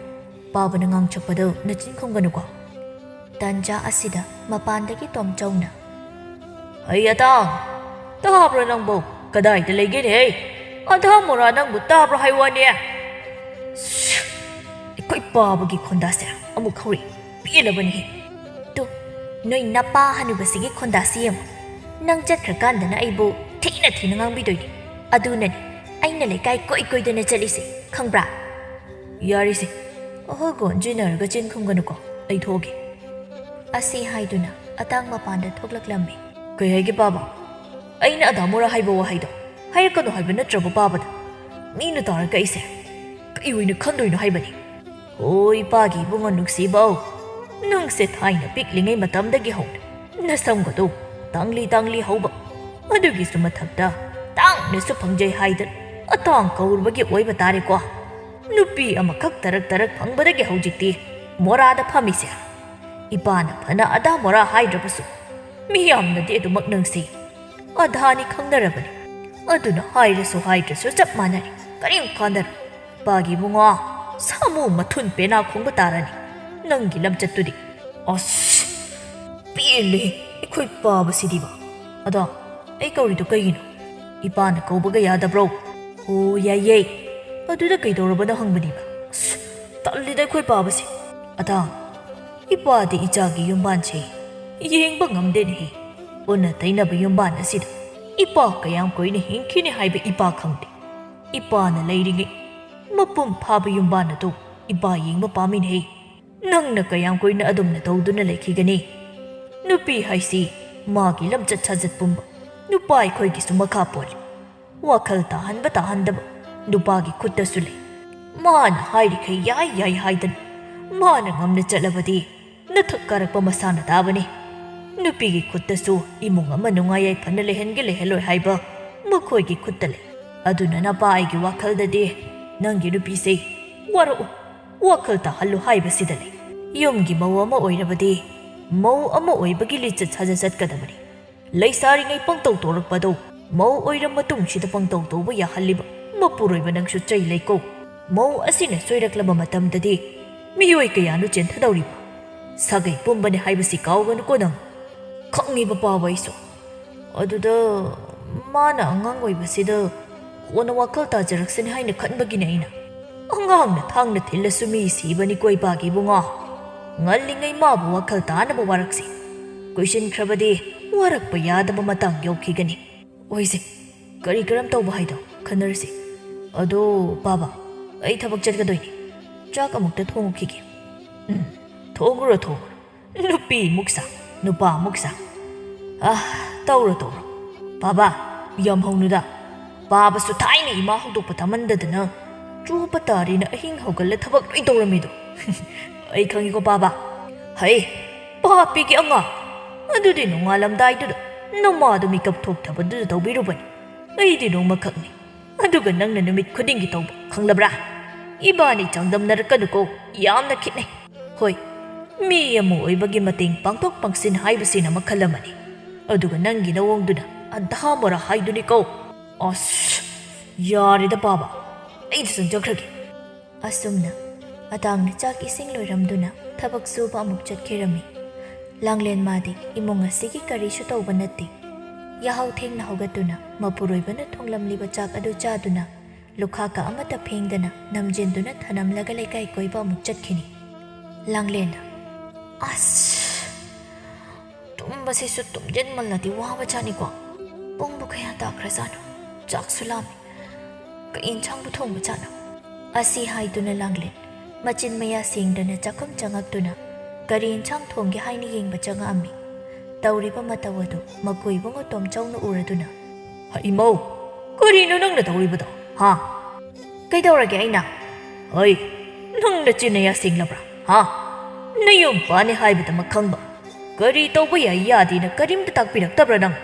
ꯄꯥꯕꯅ ꯉꯥꯡ ꯁꯛꯄꯗ ꯅꯆꯤꯟ ꯈꯨꯝꯒꯅꯨꯀꯣ꯫" ꯇꯥꯟꯖꯥ ꯑꯁꯤꯗ ꯃꯄꯥꯟꯗꯒꯤ ꯇꯣꯝꯆꯧꯅ, "ꯍꯩ ꯑꯇꯥꯡ, ꯇꯥꯕ꯭ꯔꯣ ꯅꯪꯕꯣ? ꯀꯗꯥꯏꯗ ꯂꯩꯒꯦꯅꯦ ꯍꯩ? ꯑꯙꯥ ꯃꯣꯔꯥ ꯅꯪꯕꯨ ꯇꯥꯕ꯭ꯔꯣ ꯍꯥꯏ ꯋꯥꯅꯦ?" "ꯁꯨ! ꯑꯩꯈꯣꯏ ꯄꯥꯕꯒꯤ ꯈꯣꯟꯗꯥꯁꯦ ꯑꯃꯨꯛ ꯍꯧꯔꯛꯏ꯫ ꯄꯦꯜꯂꯕꯅꯤꯍꯦ꯫" "ꯇꯨ, ꯅꯣꯏ ꯅꯄꯥ ꯍꯅꯨꯕꯁꯤꯒꯤ ꯈꯣꯟꯗꯥꯁꯤ ꯌꯦꯡꯉꯨ꯫ ꯅꯪ ꯆꯠꯈ꯭ꯔꯀꯥꯟꯗꯅ ꯑꯩꯕꯨ ꯊꯤꯅ ꯊꯤꯅ ꯉꯥꯡꯕꯤꯗꯣꯏꯅꯤ꯫ ꯑꯗꯨꯅꯅꯤ ꯑꯩꯅ ꯂꯩꯀꯥꯏ ꯀꯣꯏ ꯀꯣꯏꯗꯅ ꯆꯠꯂꯤꯁꯦ, ꯈꯪꯕ꯭ꯔꯥ?" "ꯌꯥꯔꯤꯁꯦ, ꯑꯍꯜꯒ ꯑꯣꯟꯖꯤꯟꯅꯔꯒ ꯆꯤꯟ ꯈꯨꯝꯒꯅꯨꯀꯣ꯫ ꯑꯩ ꯊꯣꯛꯑꯒꯦ꯫" ꯑꯁꯤ ꯍꯥꯏꯗꯨꯅ ꯑꯇꯥꯡ ꯃꯄꯥꯟꯗ ꯊꯣꯛꯂꯛꯂꯝꯃꯤ꯫ "ꯀꯩ ꯍꯥꯏꯒꯦ ꯄꯥꯕ? ꯑꯩꯅ ꯑꯗꯥ ꯃꯣꯔꯥ ꯍꯥꯏꯕ ꯋꯥꯍꯩꯗꯣ ꯍꯥꯏꯔꯛꯀꯅꯨ ꯍꯥꯏꯕ ꯅꯠꯇ꯭ꯔꯕ ꯄꯥꯕꯗ? ꯃꯤꯅ ꯇꯥꯔꯒ ꯑꯩꯁꯦ ꯀꯩ ꯑꯣꯏꯅ ꯈꯟꯗꯣꯏꯅꯣ ꯍꯥꯏꯕꯅꯤ꯫ ꯍꯣꯏ, ꯏꯄꯥꯒꯤ ꯏꯕꯨꯡꯉꯣ ꯅꯨꯡꯁꯤꯕꯧ, ꯅꯪꯁꯦ ꯊꯥꯏꯅ ꯄꯤꯛꯂꯤꯉꯩ ꯃꯇꯝꯗꯒꯤ ꯍꯧꯅ ꯅꯁꯝꯒꯗꯣ ꯇꯥꯡꯂꯤ ꯇꯥꯡꯂꯤ ꯍꯧꯕ, ꯑꯗꯨꯒꯤꯁꯨ ꯃꯊꯛꯇ ꯇꯥꯡꯅꯁꯨ ꯐꯪꯖꯩ ꯍꯥꯏꯗꯅ ꯑꯇꯥꯡ ꯀꯧꯔꯨꯕꯒꯤ ꯑꯣꯏꯕ ꯇꯥꯔꯦꯀꯣ꯫ ꯅꯨꯄꯤ ꯑꯃꯈꯛ ꯇꯔꯛ ꯇꯔꯛ ꯐꯪꯕꯗꯒꯤ ꯍꯧꯖꯤꯛꯇꯤ ꯃꯣꯔꯥꯗ ꯐꯝꯃꯤꯁꯦ꯫ ꯏꯄꯥꯅ ꯐꯅ ꯑꯗꯥ ꯃꯣꯔꯥ ꯍꯥꯏꯗ꯭ꯔꯕꯁꯨ ꯃꯤꯌꯥꯝꯅꯗꯤ ꯑꯗꯨꯃꯛ ꯅꯪꯁꯤ ꯑꯗꯥꯅꯤ ꯈꯪꯅꯔꯕꯅꯤ꯫ ꯑꯗꯨꯅ ꯍꯥꯏꯔꯁꯨ ꯍꯥꯏꯗ꯭ꯔꯁꯨ ꯆꯞ ꯃꯥꯟꯅꯔꯦ꯫ ꯀꯔꯤꯝ ꯀꯥꯟꯅꯔꯣꯏ꯫ ꯄꯥꯒꯤ ꯏꯕꯨꯡꯉꯣ, ꯁꯥꯃꯨ ꯃꯊꯨꯟ ꯄꯦꯅꯥ ꯈꯣꯡꯕ ꯇꯥꯔꯅꯤ ꯅꯪꯒꯤ ꯂꯝꯆꯠꯇꯨꯗꯤ꯫ ꯑꯁ, ꯄꯦꯜꯂꯦ ꯑꯩꯈꯣꯏ ꯄꯥꯕꯁꯤꯗꯤꯕ꯫ ꯑꯗꯣ ꯑꯩ ꯀꯧꯔꯤꯗꯣ ꯀꯩꯒꯤꯅꯣ? ꯏꯄꯥꯅ ꯀꯧꯕꯒ ꯌꯥꯗꯕ꯭ꯔꯣ? ꯑꯣ, ꯌꯥꯏꯌꯦ꯫ ꯑꯗꯨꯗ ꯀꯩꯗꯧꯔꯕꯅꯣ ꯍꯪꯕꯅꯤꯕ꯫ ꯑꯁ, ꯇꯜꯂꯤꯗ ꯑꯩꯈꯣꯏ ꯄꯥꯕꯁꯦ꯫ ꯑꯗꯥ, ꯏꯄꯥꯗꯤ ꯏꯆꯥꯒꯤ ꯌꯨꯝꯕꯥꯟꯁꯦ ꯌꯦꯡꯕ ꯉꯝꯗꯦꯅꯦꯍꯦ꯫ ꯑꯣꯟꯅ ꯇꯩꯅꯕ ꯌꯨꯝꯕꯥꯟ ꯑꯁꯤꯗ ꯏꯄꯥ ꯀꯌꯥꯝ ꯀꯨꯏꯅ ꯍꯤꯡꯈꯤꯅꯤ ꯍꯥꯏꯕ ꯏꯄꯥ ꯈꯪꯗꯦ꯫ ꯏꯄꯥꯅ ꯂꯩꯔꯤꯉꯩ ꯃꯄꯨꯡ ꯐꯥꯕ ꯌꯨꯝꯕꯥꯟ ꯑꯗꯨ ꯏꯄꯥ ꯌꯦꯡꯕ ꯄꯥꯝꯃꯤꯅꯦꯍꯦ꯫ ꯅꯪꯅ ꯀꯌꯥꯝ ꯀꯨꯏꯅ ꯑꯗꯨꯝꯅ ꯇꯧꯗꯨꯅ ꯂꯩꯈꯤꯒꯅꯤ? ꯅꯨꯄꯤ ꯍꯥꯏꯁꯤ ꯃꯥꯒꯤ ꯂꯝꯆꯠ ꯁꯥꯖꯠ ꯄꯨꯝꯕ ꯅꯨꯄꯥ ꯑꯩꯈꯣꯏꯒꯤꯁꯨ ꯃꯈꯥ ꯄꯣꯜꯂꯤ꯫ ꯋꯥꯈꯜ ꯇꯥꯍꯟꯕ ꯇꯥꯍꯟꯗꯕ ꯅꯨꯄꯥꯒꯤ ꯈꯨꯠꯇꯁꯨ ꯂꯩ꯫ ꯃꯥꯅ ꯍꯥꯏꯔꯤꯈꯩ ꯌꯥꯏ ꯌꯥꯏ ꯍꯥꯏꯗꯅ ꯃꯥꯅ ꯉꯝꯅ ꯆꯠꯂꯕꯗꯤ ꯅꯊꯛ ꯀꯥꯔꯛꯄ ꯃꯁꯥꯅ ꯇꯥꯕꯅꯤ꯫ ꯅꯨꯄꯤꯒꯤ ꯈꯨꯠꯇꯁꯨ ꯏꯃꯨꯡ ꯑꯃ ꯅꯨꯡꯉꯥꯏ ꯌꯥꯏꯐꯅ ꯂꯩꯍꯟꯒꯦ ꯂꯩꯍꯜꯂꯣꯏ ꯍꯥꯏꯕ ꯃꯈꯣꯏꯒꯤ ꯈꯨꯠꯇ ꯂꯩ꯫ ꯑꯗꯨꯅ ꯅꯄꯥ ꯑꯩꯒꯤ ꯋꯥꯈꯜꯗꯗꯤ ꯅꯪꯒꯤ ꯅꯨꯄꯤꯁꯦ ꯋꯥꯔꯛꯎ, ꯋꯥꯈꯜ ꯇꯥꯍꯜꯂꯨ ꯍꯥꯏꯕꯁꯤꯗ ꯂꯩ꯫ ꯌꯨꯝꯒꯤ ꯃꯧ ꯑꯃ ꯑꯣꯏꯔꯕꯗꯤ ꯃꯧ ꯑꯃ ꯑꯣꯏꯕꯒꯤ ꯂꯤꯆꯠ ꯁꯥꯖꯠ ꯆꯠꯀꯗꯕꯅꯤ꯫ ꯂꯩꯁꯥꯔꯤꯉꯩ ꯄꯪꯇꯧ ꯇꯧꯔꯛꯄꯗꯣ ꯃꯧ ꯑꯣꯏꯔ ꯃꯇꯨꯡꯁꯤꯗ ꯄꯪꯇꯧ ꯇꯧꯕ ꯌꯥꯍꯜꯂꯤꯕ ꯃꯄꯨꯔꯣꯏꯕ ꯅꯪꯁꯨ ꯆꯩ ꯂꯩꯀꯣ꯫ ꯃꯧ ꯑꯁꯤꯅ ꯁꯣꯏꯔꯛꯂꯕ ꯃꯇꯝꯗꯗꯤ ꯃꯤꯑꯣꯏ ꯀꯌꯥꯅꯣ ꯆꯦꯟꯊꯗꯧꯔꯤꯕ? ꯁꯥꯒꯩ ꯄꯨꯝꯕꯅꯤ ꯍꯥꯏꯕꯁꯤ ꯀꯥꯎꯒꯅꯨꯀꯣ ꯅꯪ꯫ ꯈꯪꯉꯤꯕ ꯄꯥꯕ ꯑꯩꯁꯨ꯫ ꯑꯗꯨꯗ ꯃꯥꯅ ꯑꯉꯥꯡ ꯑꯣꯏꯕꯁꯤꯗ ꯀꯣꯟꯅ ꯋꯥꯈꯜ ꯇꯥꯖꯔꯛꯁꯅꯤ ꯍꯥꯏꯅ ꯈꯟꯕꯒꯤꯅꯦ ꯑꯩꯅ꯫ ꯑꯉꯥꯡꯅ ꯊꯥꯡꯅ ꯊꯤꯜꯂꯁꯨ ꯃꯤ ꯁꯤꯕꯅꯤꯀꯣ ꯏꯄꯥꯒꯤ ꯏꯕꯨꯡꯉꯣ꯫ ꯉꯜꯂꯤꯉꯩ ꯃꯥꯕꯨ ꯋꯥꯈꯜ ꯇꯥꯅꯕ ꯋꯥꯔꯛꯁꯤ꯫ ꯀꯨꯏꯁꯤꯟꯈ꯭ꯔꯕꯗꯤ ꯋꯥꯔꯛꯄ ꯌꯥꯗꯕ ꯃꯇꯥꯡ ꯌꯧꯈꯤꯒꯅꯤ꯫ ꯑꯣꯏꯁꯦ, ꯀꯔꯤ ꯀꯔꯝ ꯇꯧꯕ ꯍꯥꯏꯗꯣ ꯈꯟꯅꯔꯁꯤ꯫ ꯑꯗꯣ ꯄꯥꯕ, ꯑꯩ ꯊꯕꯛ ꯆꯠꯀꯗꯣꯏꯅꯤ꯫ ꯆꯥꯛ ꯑꯃꯨꯛꯇ ꯊꯣꯡꯉꯨꯈꯤꯒꯦ꯫ ꯎꯝ, ꯊꯣꯡꯉꯨꯔꯣ, ꯊꯣꯡꯉꯨꯔꯣ꯫ ꯅꯨꯄꯤ ꯑꯃꯨꯛ ꯁꯥ, ꯅꯨꯄꯥ ꯑꯃꯨꯛ ꯁꯥ꯫ ꯑꯥ, ꯇꯧꯔꯣ, ꯇꯧꯔꯣ꯫ "ꯄꯥꯕ, ꯌꯥꯝ ꯍꯧꯅꯨꯗ꯫ ꯄꯥꯕꯁꯨ ꯊꯥꯏꯅ ꯏꯃꯥ ꯍꯧꯗꯣꯛꯄ ꯇꯥꯃꯟꯗꯗꯅ ꯆꯨꯕ ꯇꯥꯔꯦꯅ ꯑꯍꯤꯡ ꯍꯧꯒꯠꯂ ꯊꯕꯛ ꯂꯣꯏ ꯇꯧꯔꯝꯃꯤꯗꯣ꯫ ꯑꯩ ꯈꯪꯉꯤꯀꯣ ꯄꯥꯕ꯫ ꯍꯩ, ꯄꯥꯄꯤꯒꯤ ꯑꯉꯥꯡ꯫ ꯑꯗꯨꯗꯤ ꯅꯣꯡꯉꯥꯜꯂꯝꯗꯥꯏꯗꯨꯗ ꯅꯃꯥꯗꯣ ꯃꯤꯀꯞ ꯊꯣꯛꯇꯕꯗꯨꯗ ꯇꯧꯕꯤꯔꯨꯕꯅꯤ꯫ ꯑꯩꯗꯤ ꯅꯣꯡꯃꯈꯛꯅꯤ꯫ ꯑꯗꯨꯒ ꯅꯪꯅ ꯅꯨꯃꯤꯠ ꯈꯨꯗꯤꯡꯒꯤ ꯇꯧꯕ, ꯈꯪꯂꯕ꯭ꯔꯥ? ꯏꯕꯥꯅꯤ ꯆꯥꯡꯗꯝꯅꯔꯛꯀꯅꯨꯀꯣ, ꯌꯥꯝꯅ ꯈꯦꯠꯅꯩ꯫ ꯍꯣꯏ, ꯃꯤ ꯑꯃ ꯑꯣꯏꯕꯒꯤ ꯃꯇꯦꯡ ꯄꯥꯡꯊꯣꯛ ꯄꯥꯡꯁꯤꯟ ꯍꯥꯏꯕꯁꯤꯅ ꯃꯈꯜ ꯑꯃꯅꯤ꯫ ꯑꯗꯨꯒ ꯅꯪꯒꯤ ꯅꯑꯣꯡꯗꯨꯅ ꯑꯙꯥ ꯃꯣꯔꯥ ꯍꯥꯏꯗꯨꯅꯤꯀꯣ꯫ ꯑꯁ, ꯌꯥꯔꯦꯗ ꯄꯥꯕ, ꯑꯩ ꯆꯪꯖꯈ꯭ꯔꯒꯦ꯫" ꯑꯁꯨꯝꯅ ꯑꯇꯥꯡꯅ ꯆꯥꯛ ꯏꯁꯤꯡ ꯂꯣꯏꯔꯝꯗꯨꯅ ꯊꯕꯛ ꯁꯨꯕ ꯑꯃꯨꯛ ꯆꯠꯈꯤꯔꯝꯃꯤ꯫ ꯂꯥꯡꯂꯦꯟ ꯃꯥꯗꯤ ꯏꯃꯨꯡ ꯑꯁꯤꯒꯤ ꯀꯔꯤꯁꯨ ꯇꯧꯕ ꯅꯠꯇꯦ꯫ ꯌꯥꯍꯧ ꯊꯦꯡꯅ ꯍꯧꯒꯠꯇꯨꯅ ꯃꯄꯨꯔꯣꯏꯕꯅ ꯊꯣꯡꯂꯝꯂꯤꯕ ꯆꯥꯛ ꯑꯗꯨ ꯆꯥꯗꯨꯅ ꯂꯨꯈꯥꯛꯀ ꯑꯃꯠꯇ ꯐꯦꯡꯗꯅ ꯅꯝꯖꯤꯟꯗꯨꯅ ꯊꯅꯝꯂꯒ ꯂꯩꯀꯥꯏ ꯀꯣꯏꯕ ꯑꯃꯨꯛ ꯆꯠꯈꯤꯅꯤ꯫ ꯂꯥꯡꯂꯦꯟꯅ, "ꯑꯁ, ꯇꯨꯝꯕꯁꯤꯁꯨ ꯇꯨꯝꯖꯤꯟꯃꯜꯂꯗꯤ ꯋꯥꯕ ꯖꯥꯠꯅꯤꯀꯣ꯫ ꯄꯨꯡꯕꯨ ꯀꯌꯥ ꯇꯥꯈ꯭ꯔꯖꯥꯠꯅꯣ? ꯆꯥꯛꯁꯨ ꯂꯥꯝꯃꯤ꯫ ꯀꯩ ꯏꯟꯁꯥꯡꯕꯨ ꯊꯣꯡꯕ ꯖꯥꯠꯅꯣ?" ꯑꯁꯤ ꯍꯥꯏꯗꯨꯅ ꯂꯥꯡꯂꯦꯟ ꯃꯆꯤꯟ ꯃꯌꯥ ꯁꯦꯡꯗꯅ ꯆꯥꯛꯈꯨꯝ ꯆꯪꯉꯛꯇꯨꯅ ꯀꯔꯤ ꯏꯟꯁꯥꯡ ꯊꯣꯡꯒꯦ ꯍꯥꯏꯅ ꯌꯦꯡꯕ ꯆꯪꯉꯛꯑꯝꯃꯤ꯫ ꯇꯧꯔꯤꯕ ꯃꯇꯧ ꯑꯗꯨ ꯃꯀꯨꯏꯕꯨꯡ ꯇꯣꯝꯆꯧꯅ ꯎꯔꯗꯨꯅ, "ꯍ, ꯏꯃꯧ, ꯀꯔꯤꯅꯣ ꯅꯪꯅ ꯇꯧꯔꯤꯕꯗꯣ, ꯍꯥ?" "ꯀꯩꯗꯧꯔꯒꯦ ꯑꯩꯅ?" "ꯍꯩ, ꯅꯪ ꯅꯆꯤꯟ ꯅꯌꯥ ꯁꯦꯡꯂꯕ꯭ꯔꯥ, ꯍꯥ? ꯅꯌꯨꯝ ꯄꯥꯅꯤ ꯍꯥꯏꯕꯗꯃꯛ ꯈꯪꯕ, ꯀꯔꯤ ꯇꯧꯕ ꯌꯥꯏ ꯌꯥꯗꯦꯅ ꯀꯔꯤꯝꯇ ꯇꯥꯛꯄꯤꯔꯛꯇꯕ꯭ꯔꯥ ꯅꯪ?"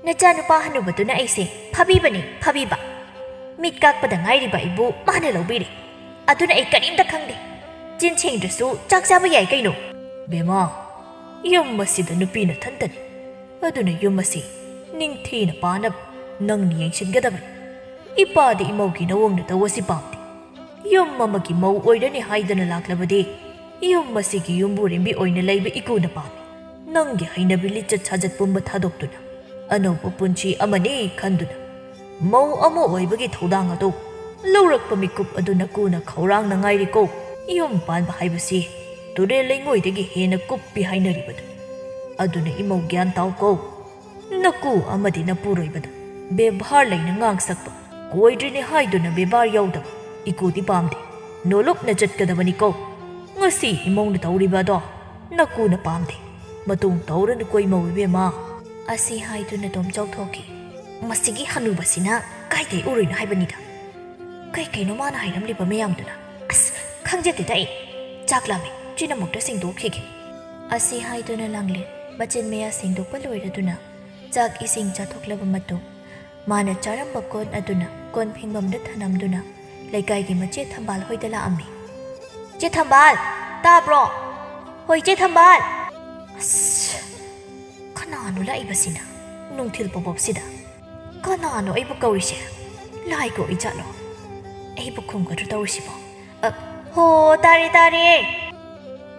"ꯅꯆꯥꯅꯨꯄꯥ ꯍꯅꯨꯕꯗꯨꯅ ꯑꯩꯁꯦ ꯐꯥꯕꯤꯕꯅꯤ, ꯐꯥꯕꯤꯕ꯫ ꯃꯤꯠ ꯀꯥꯛꯄꯗ ꯉꯥꯏꯔꯤꯕ ꯑꯩꯕꯨ ꯃꯥꯅ ꯂꯧꯕꯤꯔꯦ꯫ ꯑꯗꯨꯅ ꯑꯩ ꯀꯔꯤꯝꯇ ꯈꯪꯗꯦ꯫ ꯆꯤꯟ ꯁꯦꯡꯗ꯭ꯔꯁꯨ ꯆꯥꯛ ꯆꯥꯕ ꯌꯥꯏ ꯀꯩꯅꯣ꯫" "ꯕꯦꯝꯃ, ꯌꯨꯝ ꯑꯁꯤꯗ ꯅꯨꯄꯤ ꯅꯊꯟꯇꯅꯤ꯫ ꯑꯗꯨꯅ ꯌꯨꯝ ꯑꯁꯤ ꯅꯤꯡꯊꯤꯅ ꯄꯥꯅꯕ ꯅꯪꯅ ꯌꯦꯡꯁꯤꯟꯒꯗꯕꯅꯤ꯫ ꯏꯄꯥꯗꯤ ꯏꯃꯧꯒꯤ ꯅꯑꯣꯡꯗ ꯇꯧꯕꯁꯤ ꯄꯥꯝꯗꯦ꯫ ꯌꯨꯝ ꯑꯃꯒꯤ ꯃꯧ ꯑꯣꯏꯔꯅꯤ ꯍꯥꯏꯗꯅ ꯂꯥꯛꯂꯕꯗꯤ ꯌꯨꯝ ꯑꯁꯤꯒꯤ ꯌꯨꯝꯕꯨꯔꯦꯝꯕꯤ ꯑꯣꯏꯅ ꯂꯩꯕ ꯏꯀꯨꯅ ꯄꯥꯝꯃꯤ꯫ ꯅꯪꯒꯤ ꯍꯩꯅꯕꯤ ꯂꯤꯆꯠ ꯁꯥꯖꯠ ꯄꯨꯝꯕ ꯊꯥꯗꯣꯛꯇꯨꯅ ꯑꯅꯧꯕ ꯄꯨꯟꯁꯤ ꯑꯃꯅꯤ ꯈꯟꯗꯨꯅ ꯃꯧ ꯑꯃ ꯑꯣꯏꯕꯒꯤ ꯊꯧꯗꯥꯡ ꯑꯗꯨ ꯂꯧꯔꯛꯄ ꯃꯤꯀꯨꯞ ꯑꯗꯨ ꯅꯀꯨꯅ ꯈꯧꯔꯥꯡꯅ ꯉꯥꯏꯔꯤꯀꯣ꯫ ꯌꯨꯝ ꯄꯥꯟꯕ ꯍꯥꯏꯕꯁꯤ ꯇꯨꯔꯦꯜ ꯂꯩꯉꯣꯏꯗꯒꯤ ꯍꯦꯟꯅ ꯀꯨꯞꯄꯤ ꯍꯥꯏꯅꯔꯤꯕꯗꯨꯅꯤ꯫ ꯑꯗꯨꯅ ꯏꯃꯧ ꯒ꯭ꯌꯥꯟ ꯇꯥꯎꯀꯣ꯫ ꯅꯀꯨ ꯑꯃꯗꯤ ꯅꯄꯨꯔꯣꯏꯕꯗ ꯕꯦꯕꯥꯔ ꯂꯩꯅ ꯉꯥꯡ ꯁꯛꯄ, ꯀꯣꯏꯗ꯭ꯔꯤꯅꯦ ꯍꯥꯏꯗꯨꯅ ꯕꯦꯕꯥꯔ ꯌꯥꯎꯗꯕ ꯏꯀꯨꯗꯤ ꯄꯥꯝꯗꯦ꯫ ꯅꯣꯂꯨꯞꯅ ꯆꯠꯀꯗꯕꯅꯤꯀꯣ꯫ ꯉꯁꯤ ꯏꯃꯧꯅ ꯇꯧꯔꯤꯕ ꯑꯗꯣ ꯅꯀꯨꯅ ꯄꯥꯝꯗꯦ꯫ ꯃꯇꯨꯡ ꯇꯧꯔꯅꯨꯀꯣ ꯏꯃꯧ ꯏꯕꯦꯝꯃ꯫" ꯑꯁꯤ ꯍꯥꯏꯗꯨꯅ ꯇꯣꯝꯆꯧ ꯊꯣꯛꯈꯤ꯫ "ꯃꯁꯤꯒꯤ ꯍꯅꯨꯕꯁꯤꯅ ꯀꯥꯏꯗꯩ ꯎꯔꯨꯏꯅꯣ ꯍꯥꯏꯕꯅꯤꯗ꯫ ꯀꯩ ꯀꯩꯅꯣ ꯃꯥꯅ ꯍꯥꯏꯔꯝꯂꯤꯕ ꯃꯌꯥꯝꯗꯨꯅ? ꯑꯁ, ꯈꯪꯖꯗꯦꯗ ꯑꯩ꯫ ꯆꯥꯛ ꯂꯥꯝꯃꯦ, ꯆꯤꯟ ꯑꯃꯨꯛꯇ ꯁꯦꯡꯗꯣꯛꯈꯤꯒꯦ"꯫ ꯑꯁꯤ ꯍꯥꯏꯗꯨꯅ ꯂꯥꯡꯂꯦꯟ ꯃꯆꯤꯟ ꯃꯌꯥ ꯁꯦꯡꯗꯣꯛꯄ ꯂꯣꯏꯔꯗꯨꯅ ꯆꯥꯛ ꯏꯁꯤꯡ ꯆꯥꯊꯣꯛꯂꯕ ꯃꯇꯨꯡ, ꯃꯥꯅ ꯆꯥꯔꯝꯕ ꯀꯣꯟ ꯑꯗꯨꯅ ꯀꯣꯟ ꯐꯦꯡꯐꯝꯗ ꯊꯅꯝꯗꯨꯅ ꯂꯩꯀꯥꯏꯒꯤ ꯃꯆꯦ ꯊꯝꯕꯥꯜ ꯍꯣꯏꯗ ꯂꯥꯛꯑꯝꯃꯤ꯫ "ꯆꯦ ꯊꯝꯕꯥꯜ, ꯇꯥꯕ꯭ꯔꯣ? ꯍꯣꯏ, ꯆꯦ ꯊꯝꯕꯥꯜ!" ꯑꯁ, ꯀꯅꯥꯅꯣ ꯂꯥꯛꯏꯕꯁꯤꯅ ꯅꯨꯡꯊꯤꯜ ꯄꯣꯕꯣꯞꯁꯤꯗ? ꯀꯅꯥꯅꯣ ꯑꯩꯕꯨ ꯀꯧꯔꯤꯁꯦ? ꯂꯥꯏ ꯀꯧꯏ ꯖꯥꯠꯂꯣ? ꯑꯩꯕꯨ ꯈꯨꯝꯒꯗ꯭ꯔꯣ ꯇꯧꯔꯤꯁꯤꯕꯣ? ꯑ, ꯍꯣ, ꯇꯥꯔꯦ, ꯇꯥꯔꯦ꯫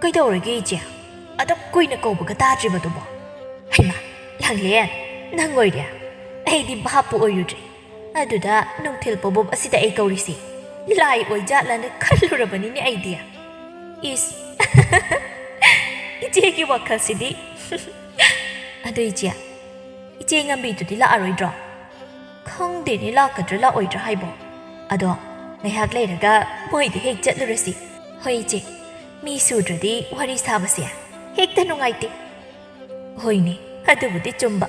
ꯀꯩꯗꯧꯔꯒꯦ, ꯏꯆꯦ? ꯑꯗꯨꯛ ꯀꯨꯏꯅ ꯀꯧꯕꯒ ꯇꯥꯗ꯭ꯔꯤꯕꯗꯨꯕꯣ? ꯍꯩꯃꯥ, ꯂꯥꯡꯂꯦꯟ, ꯅꯪ ꯑꯣꯏꯔꯦ? ꯑꯩꯗꯤ ꯚꯥꯞꯄꯨ ꯑꯣꯏꯔꯨꯗ꯭ꯔꯦ꯫ ꯑꯗꯨꯗ ꯅꯨꯡꯊꯤꯜ ꯄꯣꯕꯣꯞ ꯑꯁꯤꯗ ꯑꯩ ꯀꯧꯔꯤꯁꯤ ꯂꯥꯏ ꯑꯣꯏꯖꯥꯠꯂꯅ ꯈꯜꯂꯨꯔꯕꯅꯤꯅꯦ ꯑꯩꯗꯤ꯫ ꯏꯁ, ꯏꯆꯦꯒꯤ ꯋꯥꯈꯜꯁꯤꯗꯤ꯫ ꯑꯗꯨ ꯏꯆꯦ, ꯏꯆꯦ ꯉꯝꯕꯤꯗꯨꯗꯤ ꯂꯥꯛꯑꯔꯣꯏꯗ꯭ꯔꯣ? ꯈꯪꯗꯦꯅꯦ, ꯂꯥꯛꯀꯗ꯭ꯔꯥ ꯂꯥꯛꯑꯣꯏꯗ꯭ꯔꯥ ꯍꯥꯏꯕꯣ꯫ ꯑꯗꯣ ꯉꯥꯏꯍꯥꯛ ꯂꯩꯔꯒ ꯃꯣꯏꯗ ꯍꯦꯛ ꯆꯠꯂꯨꯔꯁꯤ꯫ ꯍꯣꯏ ꯏꯆꯦ, ꯃꯤ ꯁꯨꯗ꯭ꯔꯗꯤ ꯋꯥꯔꯤ ꯁꯥꯕꯁꯦ ꯍꯦꯛꯇ ꯅꯨꯡꯉꯥꯏꯇꯦ꯫ ꯍꯣꯏꯅꯦ, ꯑꯗꯨꯕꯨꯗꯤ ꯆꯨꯝꯕ꯫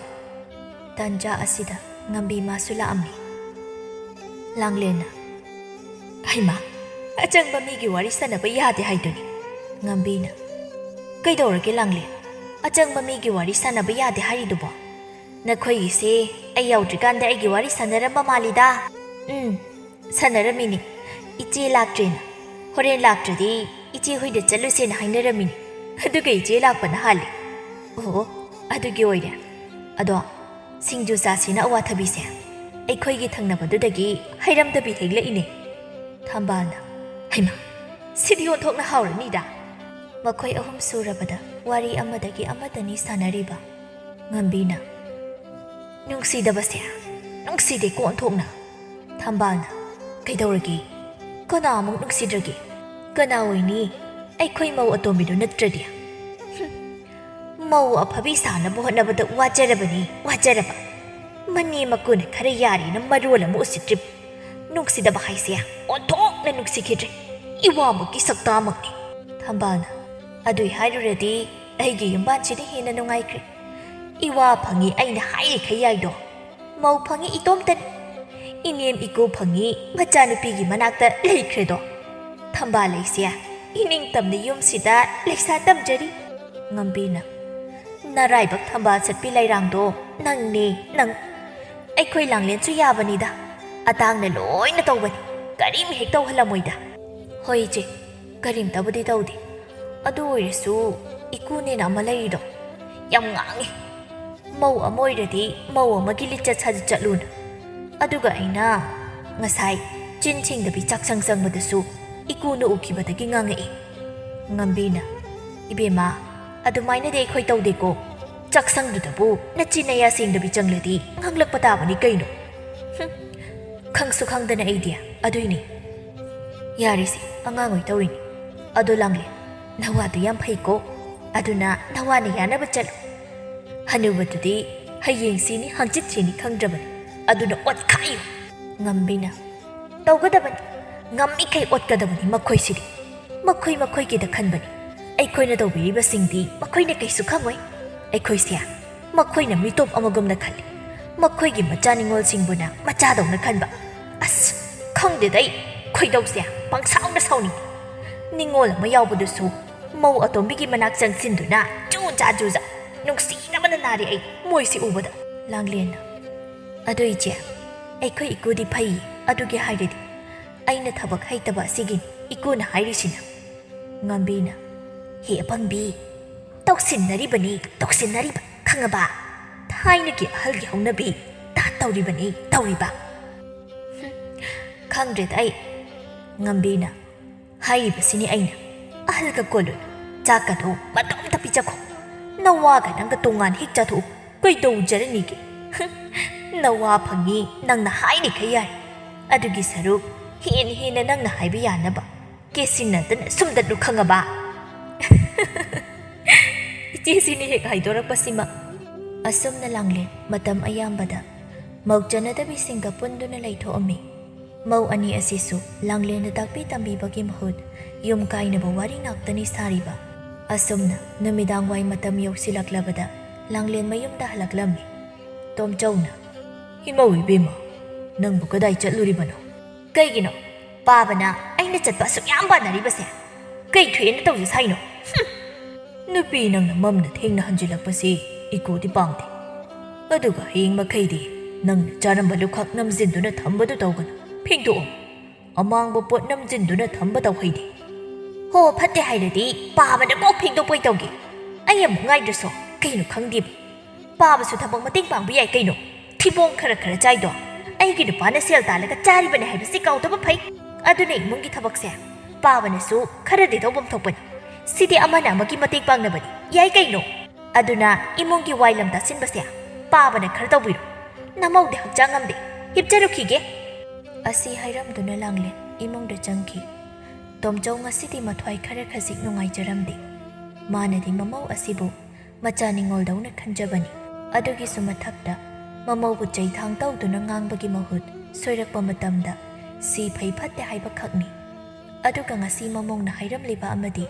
ꯇꯥꯟꯖꯥ ꯑꯁꯤꯗ ꯉꯝꯕꯤ ꯃꯥꯁꯨ ꯂꯥꯛꯑꯝꯃꯤ꯫ ꯂꯥꯡꯂꯦꯟꯅ, "ꯍꯩꯃꯥ, ꯑꯆꯪꯕ ꯃꯤꯒꯤ ꯋꯥꯔꯤ ꯁꯥꯟꯅꯕ ꯌꯥꯗꯦ ꯍꯥꯏꯗꯨꯅꯤ"꯫ ꯉꯝꯕꯤꯅ, "ꯀꯩꯗꯧꯔꯒꯦ ꯂꯥꯡꯂꯦꯟ? ꯑꯆꯪꯕ ꯃꯤꯒꯤ ꯋꯥꯔꯤ ꯁꯥꯟꯅꯕ ꯌꯥꯗꯦ ꯍꯥꯏꯔꯤꯗꯨꯕꯣ? ꯅꯈꯣꯏꯒꯤꯁꯦ ꯑꯩ ꯌꯥꯎꯗ꯭ꯔꯤꯀꯥꯟꯗ ꯑꯩꯒꯤ ꯋꯥꯔꯤ ꯁꯥꯟꯅꯔꯝꯕ ꯃꯥꯜꯂꯤꯗ"꯫ "ꯎꯝ, ꯁꯥꯟꯅꯔꯝꯃꯤꯅꯤ꯫ ꯏꯆꯦ ꯂꯥꯛꯇ꯭ꯔꯦꯅ, ꯍꯣꯔꯦꯟ ꯂꯥꯛꯇ꯭ꯔꯗꯤ ꯏꯆꯦ ꯍꯣꯏꯗ ꯆꯠꯂꯨꯁꯦꯅ ꯍꯥꯏꯅꯔꯝꯃꯤꯅꯤ꯫ ꯑꯗꯨꯒ ꯏꯆꯦ ꯂꯥꯛꯄꯅ ꯍꯥꯜꯂꯦ"꯫ "ꯑꯣ, ꯑꯗꯨꯒꯤ ꯑꯣꯏꯔꯦ꯫ ꯑꯗꯣ ꯁꯤꯡꯖꯨ ꯆꯥꯁꯤꯅ ꯑꯋꯥꯊꯕꯤꯁꯦ ꯑꯩꯈꯣꯏꯒꯤ ꯊꯪꯅꯕꯗꯨꯗꯒꯤ ꯍꯩꯔꯝꯗꯕꯤ ꯍꯦꯛꯂꯛꯏꯅꯦ"꯫ ꯊꯝꯕꯥꯜꯅ, "ꯍꯩꯃꯥ, ꯁꯤꯗꯤ ꯑꯣꯟꯊꯣꯛꯅ ꯍꯥꯎꯔꯅꯤꯗ"꯫ ꯃꯈꯣꯏ ꯑꯍꯨꯝ ꯁꯨꯔꯕꯗ ꯋꯥꯔꯤ ꯑꯃꯗꯒꯤ ꯑꯃꯗꯅꯤ ꯁꯥꯟꯅꯔꯤꯕ꯫ ꯉꯝꯕꯤꯅ, "ꯅꯨꯡꯁꯤꯗꯕꯁꯦ, ꯅꯨꯡꯁꯤꯗꯦꯀꯣ ꯑꯣꯟꯊꯣꯛꯅ"꯫ ꯊꯝꯕꯥꯜꯅ, "ꯀꯩꯗꯧꯔꯒꯦ? ꯀꯅꯥ ꯑꯃꯨꯛ ꯅꯨꯡꯁꯤꯗ꯭ꯔꯒꯦ? ꯀꯅꯥ ꯑꯣꯏꯅꯤ? ꯑꯩꯈꯣꯏ ꯃꯧ ꯑꯇꯣꯝꯕꯤꯗꯣ ꯅꯠꯇ꯭ꯔꯗꯤ"꯫ "ꯍꯨꯝ, ꯃꯧ ꯑꯐꯕꯤ ꯁꯥꯅꯕ ꯍꯣꯠꯅꯕꯗ ꯋꯥꯖꯔꯕꯅꯤ, ꯋꯥꯖꯔꯕ꯫ ꯃꯅꯦ ꯃꯀꯨꯅ ꯈꯔ ꯌꯥꯔꯦꯅ ꯃꯔꯣꯜ ꯑꯃ ꯎꯁꯤꯠꯇ꯭ꯔꯤꯕ꯫ ꯅꯨꯡꯁꯤꯗꯕ ꯍꯥꯏꯁꯦ ꯑꯣꯟꯊꯣꯛꯅ ꯅꯨꯡꯁꯤꯈꯤꯗ꯭ꯔꯦ꯫ ꯏꯋꯥꯃꯛꯀꯤ ꯁꯛꯇꯥꯃꯛꯅꯤ"꯫ ꯊꯝꯕꯥꯜꯅ, "ꯑꯗꯨꯏ ꯍꯥꯏꯔꯨꯔꯗꯤ ꯑꯩꯒꯤ ꯌꯨꯝꯕꯥꯟꯁꯤꯅ ꯍꯦꯟꯅ ꯅꯨꯡꯉꯥꯏꯈ꯭ꯔꯦ꯫ ꯏꯋꯥ ꯐꯪꯉꯤ ꯑꯩꯅ ꯍꯥꯏꯔꯤꯈꯩ ꯌꯥꯏꯗꯣ꯫ ꯃꯧ ꯐꯪꯉꯤ ꯏꯇꯣꯝꯇꯅꯤ꯫ ꯏꯅꯦꯝ ꯏꯀꯨ ꯐꯪꯉꯤ ꯃꯆꯥꯅꯨꯄꯤꯒꯤ ꯃꯅꯥꯛꯇ ꯂꯩꯈ꯭ꯔꯦꯗꯣ꯫ ꯊꯝꯕꯥꯜ ꯂꯩꯁꯦ, ꯏꯅꯤꯡꯇꯝꯅ ꯌꯨꯝꯁꯤꯗ ꯂꯩꯁꯥ ꯇꯝꯖꯔꯤ꯫ ꯉꯝꯕꯤꯅ, ꯅꯔꯥꯏꯕꯛ ꯊꯝꯕꯥꯜ ꯁꯠꯄꯤ ꯂꯩꯔꯥꯡꯗꯣ ꯅꯪꯅꯦ, ꯅꯪ꯫ ꯑꯩꯈꯣꯏ ꯂꯥꯡꯂꯦꯟꯁꯨ ꯌꯥꯕꯅꯤꯗ, ꯑꯇꯥꯡꯅ ꯂꯣꯏꯅ ꯇꯧꯕꯅꯤ, ꯀꯔꯤꯝ ꯍꯦꯛ ꯇꯧꯍꯜꯂꯝꯃꯣꯏꯗ꯫ ꯍꯣꯏ ꯏꯆꯦ, ꯀꯔꯤꯝꯇꯕꯨꯗꯤ ꯇꯧꯗꯦ꯫ ꯑꯗꯨ ꯑꯣꯏꯔꯁꯨ ꯏꯀꯨꯅꯦꯅ ꯑꯃ ꯂꯩꯔꯤꯗꯣ ꯌꯥꯝ ꯉꯥꯡꯉꯤ꯫ ꯃꯧ ꯑꯃ ꯑꯣꯏꯔꯗꯤ ꯃꯧ ꯑꯃꯒꯤ ꯂꯤꯆꯠ ꯁꯥꯖꯠ ꯆꯠꯂꯨꯅ꯫ ꯑꯗꯨꯒ ꯑꯩꯅ ꯉꯁꯥꯏ ꯆꯤꯟ ꯁꯦꯡꯗꯕꯤ ꯆꯥꯛꯁꯪ ꯆꯪꯕꯗꯁꯨ ꯏꯀꯨꯅ ꯎꯈꯤꯕꯗꯒꯤ ꯉꯥꯡꯉꯛꯏ꯫ ꯉꯝꯕꯤꯅ, ꯏꯕꯦꯝꯃ, ꯑꯗꯨꯃꯥꯏꯅꯗꯤ ꯑꯩꯈꯣꯏ ꯇꯧꯗꯦꯀꯣ꯫ ꯆꯥꯛꯁꯪꯗꯨꯗꯕꯨ ꯅꯆꯤꯟ ꯅꯌꯥ ꯁꯦꯡꯗꯕꯤ ꯆꯪꯂꯗꯤ ꯉꯥꯡꯂꯛꯄ ꯇꯥꯕꯅꯤ ꯀꯩꯅꯣ꯫ ꯍꯨꯝ, ꯈꯪꯁꯨ ꯈꯪꯗꯅ ꯑꯩꯗꯤ ꯑꯗꯨꯏꯅꯤ꯫ ꯌꯥꯔꯤꯁꯦ, ꯑꯉꯥꯡ ꯑꯣꯏ ꯇꯧꯔꯤꯅꯤ꯫ ꯑꯗꯣ ꯂꯥꯡꯂꯦ, ꯅꯋꯥꯗꯨ ꯌꯥꯝ ꯐꯩꯀꯣ꯫ ꯑꯗꯨꯅ ꯅꯋꯥꯅ ꯌꯥꯅꯕ ꯆꯠꯂꯨ꯫ ꯍꯅꯨꯕꯗꯨꯗꯤ ꯍꯌꯦꯡ ꯁꯤꯅꯤ ꯍꯪꯆꯤꯠ ꯁꯤꯅꯤ ꯈꯪꯗ꯭ꯔꯕꯅꯤ꯫ ꯑꯗꯨꯅ ꯑꯣꯠꯈꯥꯏꯌꯨ꯫ ꯉꯝꯕꯤꯅ, ꯇꯧꯒꯗꯕꯅꯤ꯫ ꯉꯝꯃꯤꯈꯩ ꯑꯣꯠꯀꯗꯕꯅꯤ ꯃꯈꯣꯏꯁꯤꯗꯤ꯫ ꯃꯈꯣꯏ ꯃꯈꯣꯏꯒꯤꯗ ꯈꯟꯕꯅꯤ꯫ ꯑꯩꯈꯣꯏꯅ ꯇꯧꯕꯤꯔꯤꯕꯁꯤꯡꯗꯤ ꯃꯈꯣꯏꯅ ꯀꯩꯁꯨ ꯈꯪꯉꯣꯏ꯫ ꯑꯩꯈꯣꯏꯁꯦ ꯃꯈꯣꯏꯅ ꯃꯤꯇꯣꯞ ꯑꯃꯒꯨꯝꯅ ꯈꯜꯂꯤ꯫ ꯃꯈꯣꯏꯒꯤ ꯃꯆꯥ ꯅꯤꯉꯣꯜꯁꯤꯡꯕꯨꯅ ꯃꯆꯥꯗꯧꯅ ꯈꯟꯕ꯫ ꯑꯁ, ꯈꯪꯗꯦꯗ ꯑꯩ, ꯈꯣꯏꯗꯧꯁꯦ ꯄꯪꯁꯥꯎꯗ ꯁꯥꯎꯅꯤꯡꯉꯤ꯫ ꯅꯤꯉꯣꯜ ꯑꯃ ꯌꯥꯎꯕꯗꯨꯁꯨ ꯃꯧ ꯑꯇꯣꯝꯕꯤꯒꯤ ꯃꯅꯥꯛ ꯆꯪꯁꯤꯟꯗꯨꯅ ꯖꯨ ꯖꯥ ꯖꯨ ꯖꯥ꯫ ꯅꯨꯡꯁꯤꯅꯕꯅ ꯅꯥꯔꯦ ꯑꯩ ꯃꯣꯏꯁꯤ ꯎꯕꯗ꯫ ꯂꯥꯡꯂꯦꯟꯅ, ꯑꯗꯨ ꯏꯆꯦ, ꯑꯩꯈꯣꯏ ꯏꯀꯨꯗꯤ ꯐꯩꯌꯦ, ꯑꯗꯨꯒꯤ ꯍꯥꯏꯔꯗꯤ꯫ ꯑꯩꯅ ꯊꯕꯛ ꯍꯩꯇꯕ ꯑꯁꯤꯒꯤꯅꯤ ꯏꯀꯨꯅ ꯍꯥꯏꯔꯤꯁꯤꯅ꯫ ꯉꯝꯕꯤꯅ, ꯍꯦ ꯑꯄꯪꯕꯤ, ꯇꯧꯁꯤꯟꯅꯔꯤꯕꯅꯤ, ꯇꯧꯁꯤꯟꯅꯔꯤꯕ, ꯈꯪꯉꯕ? ꯊꯥꯏꯅꯒꯤ ꯑꯍꯜꯒꯤ ꯍꯧꯅꯕꯤ ꯇꯥ ꯇꯧꯔꯤꯕꯅꯤ, ꯇꯧꯔꯤꯕ꯫ ꯍꯨꯝ, ꯈꯪꯗ꯭ꯔꯦꯗ ꯑꯩ꯫ ꯉꯝꯕꯤꯅ, ꯍꯥꯏꯔꯤꯕꯁꯤꯅꯤ ꯑꯩꯅ, ꯑꯍꯜꯒ ꯀꯣꯜꯂꯨꯅꯨ, ꯆꯥꯛꯀꯗꯣ ꯃꯇꯣꯝꯇ ꯄꯤꯖꯈꯣ꯫ ꯅꯋꯥꯒ ꯅꯪꯒ ꯇꯣꯉꯥꯟ ꯍꯦꯛ ꯆꯥꯊꯣꯛꯎ, ꯀꯩꯗꯧꯖꯔꯅꯤꯒꯦ? ꯍꯨꯝ, ꯅꯋꯥ ꯐꯪꯉꯤ, ꯅꯪꯅ ꯍꯥꯏꯔꯤꯈꯩ ꯌꯥꯏ꯫ ꯑꯗꯨꯒꯤ ꯁꯔꯨꯛ ꯍꯦꯟꯅ ꯍꯦꯟꯅ ꯅꯪꯅ ꯍꯥꯏꯕ ꯌꯥꯅꯕ ꯀꯦꯁꯤꯟꯅꯗꯅ ꯁꯨꯝꯗꯠꯂꯨ ꯈꯪꯉꯕ? ꯏꯆꯦꯁꯤꯅ ꯍꯦꯛ ꯍꯥꯏꯗꯣꯔꯛꯄꯁꯤꯃ꯫ ꯑꯁꯨꯝꯅ ꯂꯥꯡꯂꯦꯟ ꯃꯇꯝ ꯑꯌꯥꯝꯕꯗ ꯃꯧ ꯆꯟꯅꯗꯕꯤꯁꯤꯡꯒ ꯄꯨꯟꯗꯨꯅ ꯂꯩꯊꯣꯛꯑꯝꯃꯤ꯫ ꯃꯧ ꯑꯅꯤ ꯑꯁꯤꯁꯨ ꯂꯥꯡꯂꯦꯟꯅ ꯇꯥꯛꯄꯤ ꯇꯝꯕꯤꯕꯒꯤ ꯃꯍꯨꯠ ꯌꯨꯝ ꯀꯥꯏꯅꯕ ꯋꯥꯔꯤ ꯉꯥꯛꯇꯅꯤ ꯁꯥꯔꯤꯕ꯫ ꯑꯁꯨꯝꯅ ꯅꯨꯃꯤꯗꯥꯡ ꯋꯥꯏ ꯃꯇꯝ ꯌꯧꯁꯤꯜꯂꯛꯂꯕꯗ ꯂꯥꯡꯂꯦꯟ ꯃꯌꯨꯝꯗ ꯍꯜꯂꯛꯂꯝꯃꯤ꯫ ꯇꯣꯝꯆꯧꯅ, ꯏꯃꯧ ꯏꯕꯦꯝꯃ, ꯅꯪꯕꯨ ꯀꯗꯥꯏ ꯆꯠꯂꯨꯔꯤꯕꯅꯣ? ꯀꯩꯒꯤꯅꯣ ꯄꯥꯕꯅ ꯑꯩꯅ ꯆꯠꯄ ꯑꯁꯨꯛ ꯌꯥꯝ ꯄꯥꯅꯔꯤꯕꯁꯦ? ꯀꯩ ꯊꯣꯛꯑꯦꯅ ꯇꯧꯖ ꯁꯥꯏꯅꯣ? ꯍꯨꯝ! ꯅꯨꯄꯤ ꯅꯪꯅ ꯃꯝꯅ ꯊꯦꯡꯅ ꯍꯟꯖꯤꯜꯂꯛꯄꯁꯤ ꯏꯀꯣꯗꯤ ꯄꯥꯝꯗꯦ꯫ ꯑꯗꯨꯒ ꯍꯌꯦꯡ ꯃꯈꯩꯗꯤ ꯅꯪꯅ ꯆꯥꯔꯝꯕ ꯂꯨꯈꯥꯛ ꯅꯝꯖꯤꯟꯗꯨꯅ ꯊꯝꯕꯗꯨ ꯇꯧꯒꯅꯨ꯫ ꯐꯦꯡꯗꯣꯛꯑꯣ꯫ ꯑꯃꯥꯡꯕ ꯄꯣꯠ ꯅꯝꯖꯤꯟꯗꯨꯅ ꯊꯝꯕ ꯇꯧꯍꯩꯗꯦ꯫ ꯍꯣ, ꯐꯠꯇꯦ ꯍꯥꯏꯔꯗꯤ ꯄꯥꯕꯅ ꯀꯣꯛ ꯐꯦꯡꯗꯣꯛꯄꯣꯏ ꯇꯧꯒꯦ꯫ ꯑꯩ ꯑꯃꯨꯛ ꯉꯥꯏꯗ꯭ꯔꯁꯨ ꯀꯩꯅꯣ ꯈꯪꯗꯦꯕ꯫ ꯄꯥꯕꯁꯨ ꯊꯕꯛ ꯃꯇꯦꯡ ꯄꯥꯡꯕ ꯌꯥꯏ ꯀꯩꯅꯣ꯫ ꯊꯤꯕꯣꯡ ꯈꯔ ꯈꯔ ꯆꯥꯏꯗꯣ ꯑꯩꯒꯤ ꯅꯨꯄꯥꯅ ꯁꯦꯜ ꯇꯥꯜꯂꯒ ꯆꯥꯔꯤꯕꯅꯦ ꯍꯥꯏꯕꯁꯤ ꯀꯥꯎꯗꯕ ꯐꯩ꯫ ꯑꯗꯨꯅ ꯏꯃꯨꯡꯒꯤ ꯊꯕꯛꯁꯦ ꯄꯥꯕꯅꯁꯨ ꯈꯔꯗꯤ ꯇꯧꯐꯝ ꯊꯣꯛꯄꯅꯤ꯫ ꯁꯤꯗꯤ ꯑꯃꯅ ꯑꯃꯒꯤ ꯃꯇꯦꯡ ꯄꯥꯡꯅꯕꯅꯤ꯫ ꯌꯥꯏ ꯀꯩꯅꯣ꯫ ꯑꯗꯨꯅ ꯏꯃꯨꯡꯒꯤ ꯋꯥꯏ ꯂꯝ ꯇꯥꯁꯤꯟꯕꯁꯦ ꯄꯥꯕꯅ ꯈꯔ ꯇꯧꯕꯤꯔꯣ꯫ ꯅꯃꯧꯗꯤ ꯍꯛꯆꯥꯡ ꯉꯝꯗꯦ꯫ ꯍꯤꯞꯆꯔꯨꯈꯤꯒꯦ꯫ ꯑꯁꯤ ꯍꯥꯏꯔꯝꯗꯨꯅ ꯂꯥꯡꯂꯦꯟ ꯏꯃꯨꯡꯗ ꯆꯪꯈꯤ꯫ ꯇꯣꯝꯆꯧ ꯉꯁꯤꯗꯤ ꯃꯊ꯭ꯋꯥꯏ ꯈꯔ ꯈꯖꯤꯛ ꯅꯨꯡꯉꯥꯏꯖꯔꯝꯗꯦ꯫ ꯃꯥꯅꯗꯤ ꯃꯃꯧ ꯑꯁꯤꯕꯨ ꯃꯆꯥ ꯅꯤꯡꯉꯣꯜꯗꯧꯅ ꯈꯟꯖꯕꯅꯤ꯫ ꯑꯗꯨꯒꯤꯁꯨ ꯃꯊꯛꯇ ꯃꯃꯧꯕꯨ ꯆꯩꯊꯥꯡ ꯇꯧꯗꯨꯅ ꯉꯥꯡꯕꯒꯤ ꯃꯍꯨꯠ ꯁꯣꯏꯔꯛꯄ ꯃꯇꯝꯗ ꯁꯤ ꯐꯩ ꯐꯠꯇꯦ ꯍꯥꯏꯕ ꯈꯛꯅꯤ꯫ ꯑꯗꯨꯒ ꯉꯁꯤ ꯃꯃꯧꯅ ꯍꯥꯏꯔꯝꯂꯤꯕ ꯑꯃꯗꯤ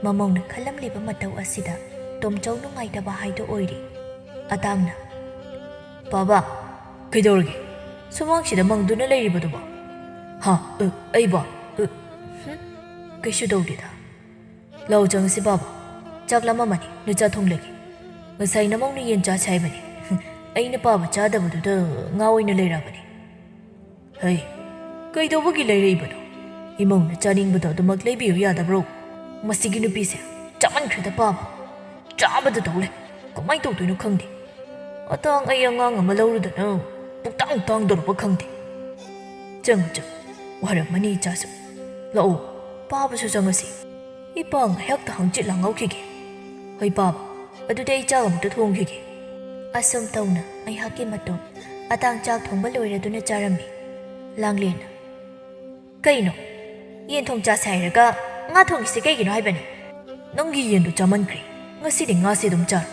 ꯃꯃꯧꯅ ꯈꯜꯂꯝꯂꯤꯕ ꯃꯇꯧ ꯑꯁꯤꯗ ꯇꯣꯝꯆꯧ ꯅꯨꯡꯉꯥꯏꯇꯕ ꯍꯥꯏꯗꯣ ꯑꯣꯏꯔꯦ꯫ ꯑꯇꯥꯡꯅ, "ꯄꯥꯕ, ꯀꯩꯗꯧꯔꯒꯦ? ꯁꯨꯃꯥꯡꯁꯤꯗ ꯃꯪꯗꯨꯅ ꯂꯩꯔꯤꯕꯗꯨꯕꯣ?" "ꯍꯥ? ꯑ, ꯑꯩꯕꯣ? ꯑ, ꯍꯨꯝ? ꯀꯩꯁꯨ ꯇꯧꯗꯦꯗ꯫ ꯂꯥꯎ ꯆꯪꯉꯁꯤ ꯄꯥꯕ꯫ ꯆꯥꯛ ꯂꯥꯝꯃꯝꯃꯅꯤ, ꯅꯆꯥ ꯊꯣꯡꯂꯒꯦ꯫ ꯉꯁꯥꯏ ꯅꯃꯧꯅ ꯌꯦꯟ ꯆꯥꯁꯦ ꯍꯥꯏꯕꯅꯤ꯫ ꯑꯩꯅ ꯄꯥꯕ ꯆꯥꯗꯕꯗꯨꯗ ꯉꯥ ꯑꯣꯏꯅ ꯂꯩꯔꯛꯑꯕꯅꯤ꯫" "ꯍꯩ, ꯀꯩꯗꯧꯕꯒꯤ ꯂꯩꯔꯛꯏꯕꯅꯣ? ꯏꯃꯧꯅ ꯆꯥꯅꯤꯡꯕꯗꯣ ꯑꯗꯨꯃꯛ ꯂꯩꯕꯤꯌꯨ ꯌꯥꯗꯕ꯭ꯔꯣ? ꯃꯁꯤꯒꯤ ꯅꯨꯄꯤꯁꯦ ꯆꯥꯃꯟꯈ꯭ꯔꯦꯗ ꯄꯥꯕ꯫ ꯆꯥꯕꯗ ꯇꯧ ꯂꯩ꯫ ꯀꯃꯥꯏꯅ ꯇꯧꯗꯣꯏꯅꯣ ꯈꯪꯗꯦ꯫ ꯑꯇꯥꯡ ꯑꯩ ꯑꯉꯥꯡ ꯑꯃ ꯂꯧꯔꯨꯗꯅ ꯄꯨꯛꯇꯥꯡ ꯇꯥꯡꯗꯧꯔꯕ ꯈꯪꯗꯦ꯫ ꯆꯪꯉꯨ, ꯆꯪꯉꯨ꯫ ꯋꯥꯔꯝꯃꯅꯤ ꯏꯆꯥꯁꯨ꯫ ꯂꯥꯛꯑꯣ, ꯄꯥꯕꯁꯨ ꯆꯪꯉꯁꯤ꯫ ꯏꯄꯥ ꯉꯥꯏꯍꯥꯛꯇ ꯍꯪꯆꯤꯠ ꯂꯥꯡꯍꯧꯈꯤꯒꯦ꯫ ꯍꯣꯏ ꯄꯥꯕ, ꯑꯗꯨꯗꯤ ꯑꯩ ꯆꯥꯛ ꯑꯃꯨꯛꯇ ꯊꯣꯡꯈꯤꯒꯦ꯫" ꯑꯁꯨꯝ ꯇꯧꯅ ꯉꯥꯏꯍꯥꯛꯀꯤ ꯃꯇꯨꯡ ꯑꯇꯥꯡ ꯆꯥꯛ ꯊꯣꯡꯕ ꯂꯣꯏꯔꯗꯨꯅ ꯆꯥꯔꯝꯃꯤ꯫ ꯂꯥꯡꯂꯦꯟꯅ, "ꯀꯩꯅꯣ? ꯌꯦꯟ ꯊꯣꯡ ꯆꯥꯁꯦ ꯍꯥꯏꯔꯒ ꯉꯥ ꯊꯣꯡꯉꯤꯁꯦ ꯀꯩꯒꯤꯅꯣ ꯍꯥꯏꯕꯅꯤ?" "ꯅꯪꯒꯤ ꯌꯦꯟꯗꯨ ꯆꯥꯃꯟꯈ꯭ꯔꯦ꯫ ꯉꯁꯤꯗꯤ ꯉꯥꯁꯦ ꯑꯗꯨꯝ ꯆꯥꯔꯣ꯫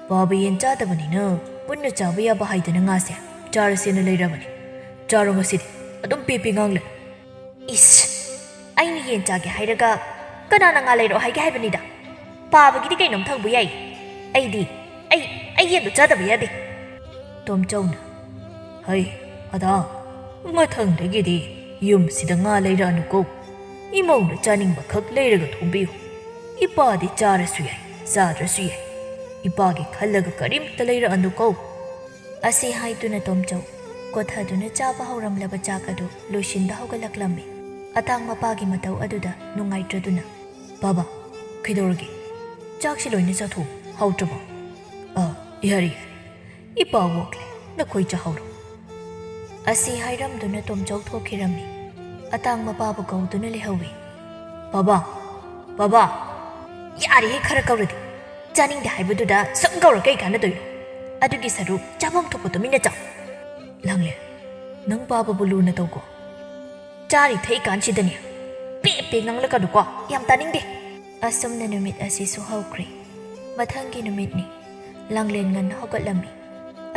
ꯄꯥꯕ ꯌꯦꯟ ꯆꯥꯗꯕꯅꯤꯅ ꯄꯨꯟꯅ ꯆꯥꯕ ꯌꯥꯕ ꯍꯥꯏꯗꯅ ꯉꯥꯁꯦ ꯆꯥꯔꯁꯦꯅ ꯂꯩꯔꯕꯅꯤ꯫ ꯆꯥꯔꯣ ꯉꯁꯤꯗꯤ꯫ ꯑꯗꯨꯝ ꯄꯦ ꯄꯦ ꯉꯥꯡꯂꯦ꯫" "ꯏꯁ! ꯑꯩꯅ ꯌꯦꯟ ꯆꯥꯒꯦ ꯍꯥꯏꯔꯒ ꯀꯅꯥꯅ ꯉꯥ ꯂꯩꯔꯛꯑꯣ ꯍꯥꯏꯒꯦ ꯍꯥꯏꯕꯅꯤꯗ? ꯄꯥꯕꯒꯤꯗꯤ ꯀꯩꯅꯣꯝ ꯊꯪꯕ ꯌꯥꯏ꯫ ꯑꯩꯗꯤ, ꯑꯩ, ꯑꯩ ꯌꯦꯟꯗꯣ ꯆꯥꯗꯕ ꯌꯥꯗꯦ꯫" ꯇꯣꯝꯆꯧꯅ, "ꯍꯩ, ꯑꯗꯥ, ꯃꯊꯪꯗꯒꯤꯗꯤ ꯌꯨꯝꯁꯤꯗ ꯉꯥ ꯂꯩꯔꯛꯑꯅꯨꯀꯣ꯫ ꯏꯃꯧꯅ ꯆꯥꯅꯤꯡꯕ ꯈꯛ ꯂꯩꯔꯒ ꯊꯣꯡꯕꯤꯌꯨ꯫ ꯏꯄꯥꯗꯤ ꯆꯥꯔꯁꯨ ꯌꯥꯏ, ꯆꯥꯗ꯭ꯔꯁꯨ ꯌꯥꯏ꯫ ꯏꯄꯥꯒꯤ ꯈꯜꯂꯒ ꯀꯔꯤꯝꯇ ꯂꯩꯔꯛꯑꯅꯨꯀꯣ"꯫ ꯑꯁꯤ ꯍꯥꯏꯗꯨꯅ ꯇꯣꯝꯆꯧ ꯀꯣꯊꯗꯨꯅ ꯆꯥꯕ ꯍꯧꯔꯝꯂꯕ ꯆꯥꯛ ꯑꯗꯨ ꯂꯣꯏꯁꯤꯟꯕ ꯍꯧꯒꯠꯂꯛꯂꯝꯃꯤ꯫ ꯑꯇꯥꯡ ꯃꯄꯥꯒꯤ ꯃꯇꯧ ꯑꯗꯨꯗ ꯅꯨꯡꯉꯥꯏꯇ꯭ꯔꯗꯨꯅ, "ꯕꯥꯕꯥ, ꯀꯩꯗꯧꯔꯒꯦ? ꯆꯥꯛꯁꯤ ꯂꯣꯏꯅ ꯆꯥꯊꯣꯛꯎ꯫ ꯍꯥꯎꯇ꯭ꯔꯕꯣ?" "ꯑ, ꯌꯥꯔꯦ, ꯌꯥꯔꯦ꯫ ꯏꯄꯥ ꯋꯣꯛꯂꯦ, ꯅꯈꯣꯏ ꯆꯥꯍꯧꯔꯣ"꯫ ꯑꯁꯤ ꯍꯥꯏꯔꯝꯗꯨꯅ ꯇꯣꯝꯆꯧ ꯊꯣꯛꯈꯤꯔꯝꯃꯤ꯫ ꯑꯇꯥꯡ ꯃꯄꯥꯕꯨ ꯀꯧꯗꯨꯅ ꯂꯩꯍꯧꯏ꯫ "ꯕꯥꯕꯥ, ꯕꯥꯕꯥ!" "ꯌꯥꯔꯦꯍꯦ, ꯈꯔ ꯀꯧꯔꯗꯤ꯫ ꯆꯥꯅꯤꯡꯗꯦ ꯍꯥꯏꯕꯗꯨꯗ ꯁꯨꯝ ꯀꯧꯔ ꯀꯩ ꯀꯥꯟꯅꯗꯣꯏꯅꯣ? ꯑꯗꯨꯒꯤ ꯁꯔꯨꯛ ꯆꯥꯐꯝ ꯊꯣꯛꯄ ꯇꯨꯃꯤꯟꯅ ꯆꯥꯎ"꯫ "ꯂꯥꯡꯂꯦꯟ, ꯅꯪ ꯄꯥꯕꯕꯨ ꯂꯨꯅ ꯇꯧꯀꯣ꯫ ꯆꯥꯔꯤ ꯊꯛꯏ ꯀꯥꯟꯁꯤꯗꯅꯦ ꯄꯦ ꯄꯦ ꯉꯥꯡꯂꯛꯀꯅꯨꯀꯣ, ꯌꯥꯝ ꯇꯥꯅꯤꯡꯗꯦ"꯫ ꯑꯁꯨꯝꯅ ꯅꯨꯃꯤꯠ ꯑꯁꯤꯁꯨ ꯍꯧꯈ꯭ꯔꯦ꯫ ꯃꯊꯪꯒꯤ ꯅꯨꯃꯤꯠꯅꯤ꯫ ꯂꯥꯡꯂꯦꯟ ꯉꯟꯅ ꯍꯧꯒꯠꯂꯝꯃꯤ꯫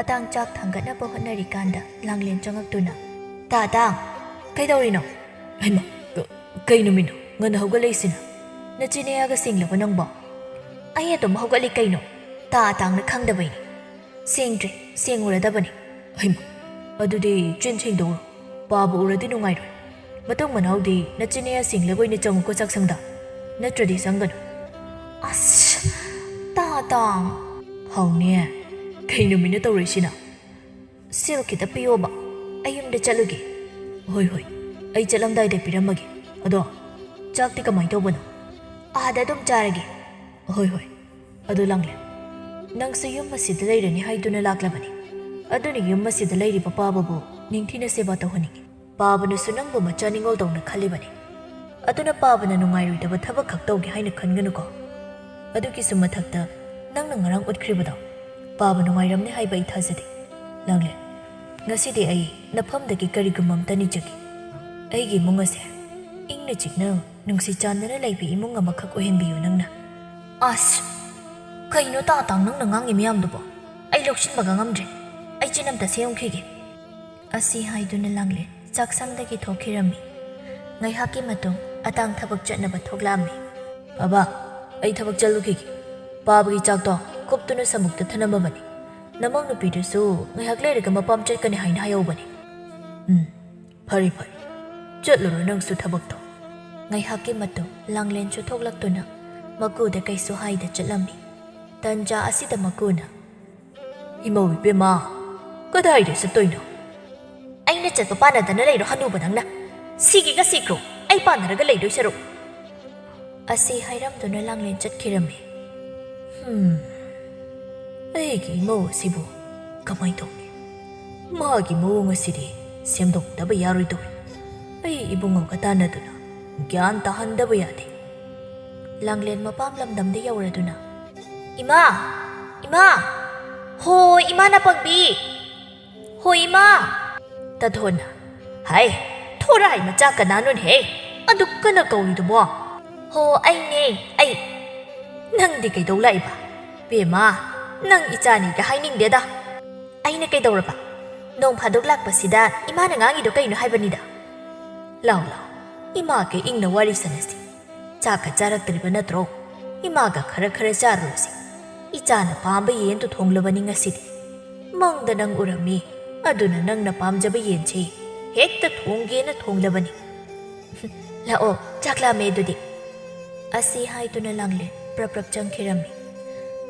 ꯑꯇꯥꯡ ꯆꯥꯛ ꯊꯥꯡꯒꯠꯅꯕ ꯍꯣꯠꯅꯔꯤꯀꯥꯟꯗ ꯂꯥꯡꯂꯦꯟ ꯆꯪꯉꯛꯇꯨꯅ, "ꯇꯥ ꯑꯇꯥꯡ, ꯀꯩꯗꯧꯔꯤꯅꯣ?" "ꯍꯩꯃꯥ, ꯀ-, ꯀꯩ ꯅꯨꯃꯤꯠꯅꯣ ꯉꯟꯅ ꯍꯧꯒꯠꯂꯛꯏꯁꯤꯅ? ꯅꯆꯤꯟ ꯅꯌꯥꯒ ꯁꯦꯡꯂꯕ ꯅꯪꯕꯣ?" "ꯑꯩ ꯑꯗꯨꯝ ꯍꯧꯒꯠꯂꯤ ꯀꯩꯅꯣ, ꯇꯥ ꯑꯇꯥꯡꯅ ꯈꯪꯗꯕꯩꯅꯤ꯫ ꯁꯦꯡꯗ꯭ꯔꯦ, ꯁꯦꯡꯉꯨꯔꯗꯕꯅꯤ"꯫ "ꯍꯩꯃꯥ, ꯑꯗꯨꯗꯤ ꯆꯤꯟ ꯁꯦꯡꯗꯣꯛꯎꯔꯣ꯫ ꯄꯥꯕ ꯎꯔꯗꯤ ꯅꯨꯡꯉꯥꯏꯔꯣꯏ꯫ ꯃꯇꯨꯡ ꯃꯅꯥꯎꯗꯤ ꯅꯆꯤꯟ ꯅꯌꯥ ꯁꯦꯡꯂꯒ ꯑꯣꯏꯅ ꯆꯪꯉꯨꯀꯣ ꯆꯥꯛꯁꯪꯗ꯫ ꯅꯠꯇ꯭ꯔꯗꯤ ꯆꯪꯒꯅꯨ"꯫ "ꯑꯁ, ꯇꯥ ꯑꯇꯥꯡ!" "ꯍꯥꯎꯅꯦ, ꯀꯩ ꯅꯨꯃꯤꯠꯅꯣ ꯇꯧꯔꯛꯏꯁꯤꯅ?" "ꯁꯤꯜ ꯈꯤꯇ ꯄꯤꯌꯣꯕ, ꯑꯩ ꯌꯨꯝꯗ ꯆꯠꯂꯨꯒꯦ"꯫ "ꯍꯣꯏ, ꯍꯣꯏ, ꯑꯩ ꯆꯠꯂꯝꯗꯥꯏꯗ ꯄꯤꯔꯝꯃꯒꯦ꯫ ꯑꯗꯣ ꯆꯥꯛꯇꯤ ꯀꯃꯥꯏꯅ ꯇꯧꯕꯅꯣ?" "ꯑꯥꯗ ꯑꯗꯨꯝ ꯆꯥꯔꯒꯦ"꯫ "ꯍꯣꯏ, ꯍꯣꯏ꯫ ꯑꯗꯨ ꯂꯥꯡꯂꯦꯟ, ꯅꯪꯁꯨ ꯌꯨꯝ ꯑꯁꯤꯗ ꯂꯩꯔꯅꯤ ꯍꯥꯏꯗꯨꯅ ꯂꯥꯛꯂꯕꯅꯤ꯫ ꯑꯗꯨꯅ ꯌꯨꯝ ꯑꯁꯤꯗ ꯂꯩꯔꯤꯕ ꯄꯥꯕꯕꯨ ꯅꯤꯡꯊꯤꯅ ꯁꯦꯕꯥ ꯇꯧꯍꯟꯅꯤꯡꯉꯤ꯫ ꯄꯥꯕꯅꯁꯨ ꯅꯪꯕꯨ ꯃꯆꯥ ꯅꯤꯡꯉꯣꯜꯗꯧꯅ ꯈꯜꯂꯤꯕꯅꯤ꯫ ꯑꯗꯨꯅ ꯄꯥꯕꯅ ꯅꯨꯡꯉꯥꯏꯔꯣꯏꯗꯕ ꯊꯕꯛ ꯈꯛ ꯇꯧꯒꯦ ꯍꯥꯏꯅ ꯈꯟꯒꯅꯨꯀꯣ꯫ ꯑꯗꯨꯒꯤꯁꯨ ꯃꯊꯛꯇ ꯅꯪꯅ ꯉꯔꯥꯡ ꯎꯠꯈ꯭ꯔꯤꯕꯗꯣ, ꯄꯥꯕ ꯅꯨꯡꯉꯥꯏꯔꯝꯅꯤ ꯍꯥꯏꯕ ꯑꯩ ꯊꯥꯖꯗꯦ꯫ ꯂꯥꯡꯂꯦꯟ, ꯉꯁꯤꯗꯤ ꯑꯩ ꯅꯐꯝꯗꯒꯤ ꯀꯔꯤꯒꯨꯝꯕ ꯑꯝꯇ ꯅꯤꯖꯒꯦ꯫ ꯑꯩꯒꯤ ꯏꯃꯨꯡ ꯑꯁꯦ ꯏꯪꯅ ꯆꯤꯛꯅ ꯅꯨꯡꯁꯤ ꯆꯥꯟꯅꯅ ꯂꯩꯕ ꯏꯃꯨꯡ ꯑꯃꯈꯛ ꯑꯣꯏꯍꯟꯕꯤꯌꯨ ꯅꯪꯅ"꯫ "ꯑꯁ! ꯀꯩꯅꯣ ꯇꯥ ꯑꯇꯥꯡ ꯅꯪꯅ ꯉꯥꯡꯉꯤ ꯃꯌꯥꯝꯗꯨꯕꯣ? ꯑꯩ ꯂꯧꯁꯤꯟꯕꯒ ꯉꯝꯗ꯭ꯔꯦ꯫ ꯑꯩ ꯆꯤꯟ ꯑꯝꯇ ꯁꯦꯝꯈꯤꯒꯦ"꯫ ꯑꯁꯤ ꯍꯥꯏꯗꯨꯅ ꯂꯥꯡꯂꯦꯟ ꯆꯥꯛꯁꯪꯗꯒꯤ ꯊꯣꯛꯈꯤꯔꯝꯃꯤ꯫ ꯉꯥꯏꯍꯥꯛꯀꯤ ꯃꯇꯨꯡ ꯑꯇꯥꯡ ꯊꯕꯛ ꯆꯠꯅꯕ ꯊꯣꯛꯂꯛꯑꯝꯃꯤ꯫ "ꯕꯥꯕꯥ, ꯑꯩ ꯊꯕꯛ ꯆꯠꯂꯨꯈꯤꯒꯦ꯫ ꯄꯥꯕꯒꯤ ꯆꯥꯛꯇꯣ ꯀꯨꯞꯇꯨꯅ ꯁꯃꯨꯛꯇ ꯊꯅꯝꯃꯕꯅꯤ꯫ ꯅꯃꯧ ꯅꯨꯄꯤꯗꯨꯁꯨ ꯉꯥꯏꯍꯥꯛ ꯂꯩꯔꯒ ꯃꯄꯥꯝ ꯆꯠꯀꯅꯤ ꯍꯥꯏꯅ ꯍꯥꯏꯍꯧꯕꯅꯤ꯫ ꯎꯝ, ꯐꯔꯦ ꯐꯔꯦ, ꯆꯠꯂꯨꯔꯣ ꯅꯪꯁꯨ ꯊꯕꯛꯇꯣ꯫ ꯉꯥꯏꯍꯥꯛꯀꯤ ꯃꯇꯨꯡ ꯂꯥꯡꯂꯦꯟꯁꯨ ꯊꯣꯛꯂꯛꯇꯨꯅ ꯃꯀꯨꯗ ꯀꯩꯁꯨ ꯍꯥꯏꯗ ꯆꯠꯂꯝꯃꯤ꯫ ꯇꯟꯖꯥ ꯑꯁꯤꯗ ꯃꯀꯨꯅ, "ꯏꯃꯧ ꯏꯕꯦꯝꯃ, ꯀꯗꯥꯏꯗ ꯆꯠꯇꯣꯏꯅꯣ? ꯑꯩꯅ ꯆꯠꯄ ꯄꯥꯟꯅꯗꯅ ꯂꯩꯔꯣ ꯍꯅꯨꯕ ꯅꯪꯅ꯫ ꯁꯤꯒꯦꯒ ꯁꯤꯈ꯭ꯔꯣ, ꯑꯩ ꯄꯥꯟꯅꯔꯒ ꯂꯩꯗꯣꯏ ꯁꯔꯨꯛ"꯫ ꯑꯁꯤ ꯍꯥꯏꯔꯝꯗꯨꯅ ꯂꯥꯡꯂꯦꯟ ꯆꯠꯈꯤꯔꯝꯃꯤ꯫ ꯍꯝ, ꯑꯩꯒꯤ ꯏꯃꯧ ꯑꯁꯤꯕꯨ ꯀꯃꯥꯏ ꯇꯧꯅꯤ? ꯃꯥꯒꯤ ꯃꯑꯣꯡ ꯑꯁꯤꯗꯤ ꯁꯦꯝꯗꯣꯛꯇꯕ ꯌꯥꯔꯣꯏꯗꯧꯔꯤ꯫ ꯑꯩ ꯏꯕꯨꯡꯉꯣꯒ ꯇꯥꯟꯅꯗꯨꯅ ꯒ꯭ꯌꯥꯟ ꯇꯥꯍꯟꯗꯕ ꯌꯥꯗꯦ꯫ ꯂꯥꯡꯂꯦꯟ ꯃꯄꯥꯝ ꯂꯝꯗꯝꯗ ꯌꯧꯔꯗꯨꯅ, "ꯏꯃꯥ! ꯏꯃꯥ! ꯍꯣ, ꯏꯃꯥ ꯅꯥꯄꯪꯕꯤ! ꯍꯣ, ꯏꯃꯥ!" ꯇꯥꯊꯣꯟꯅ, "ꯍꯥꯏ, ꯊꯣꯔꯥꯏ ꯃꯆꯥ ꯀꯅꯥꯅꯣꯅꯦꯍꯦ? ꯑꯗꯨꯛ ꯀꯟꯅ ꯀꯧꯔꯤꯗꯨꯕꯣ?" "ꯍꯣ, ꯑꯩꯅꯦ, ꯑꯩ꯫ ꯅꯪꯗꯤ ꯀꯩꯗꯧ ꯂꯥꯛꯏꯕ? ꯕꯦꯝꯃ, ꯅꯪ ꯏꯆꯥꯅꯤꯒ ꯍꯥꯏꯅꯤꯡꯗꯦꯗ꯫ ꯑꯩꯅ ꯀꯩꯗꯧꯔꯕ? ꯅꯣꯡ ꯐꯥꯗꯣꯛ ꯂꯥꯛꯄꯁꯤꯗ ꯏꯃꯥꯅ ꯉꯥꯡꯉꯤꯗꯣ ꯀꯩꯅꯣ ꯍꯥꯏꯕꯅꯤꯗ꯫ ꯂꯥꯎ, ꯂꯥꯎ, ꯏꯃꯥꯒ ꯏꯪꯅ ꯋꯥꯔꯤ ꯁꯥꯟꯅꯁꯤ꯫ ꯆꯥꯛꯀ ꯆꯥꯔꯛꯇ꯭ꯔꯤꯕ ꯅꯠꯇ꯭ꯔꯣ? ꯏꯃꯥꯒ ꯈꯔ ꯈꯔ ꯆꯥꯔꯨꯔꯁꯤ꯫ ꯏꯆꯥꯅ ꯄꯥꯝꯕ ꯌꯦꯟꯗꯨ ꯊꯣꯡꯂꯕꯅꯤ ꯉꯁꯤꯗꯤ꯫ ꯃꯪꯗ ꯅꯪ ꯎꯔꯝꯃꯤ, ꯑꯗꯨꯅ ꯅꯪꯅ ꯄꯥꯝꯖꯕ ꯌꯦꯟꯁꯤ ꯍꯦꯛꯇ ꯊꯣꯡꯒꯦꯅ ꯊꯣꯡꯂꯕꯅꯤ꯫ ꯂꯥꯛꯑꯣ, ꯆꯥꯛ ꯂꯥꯝꯃꯦ ꯑꯗꯨꯗꯤ꯫" ꯑꯁꯤ ꯍꯥꯏꯗꯨꯅ ꯂꯥꯡꯂꯦꯟ ꯄ꯭ꯔꯞ ꯄ꯭ꯔꯞ ꯆꯪꯈꯤꯔꯝꯃꯤ꯫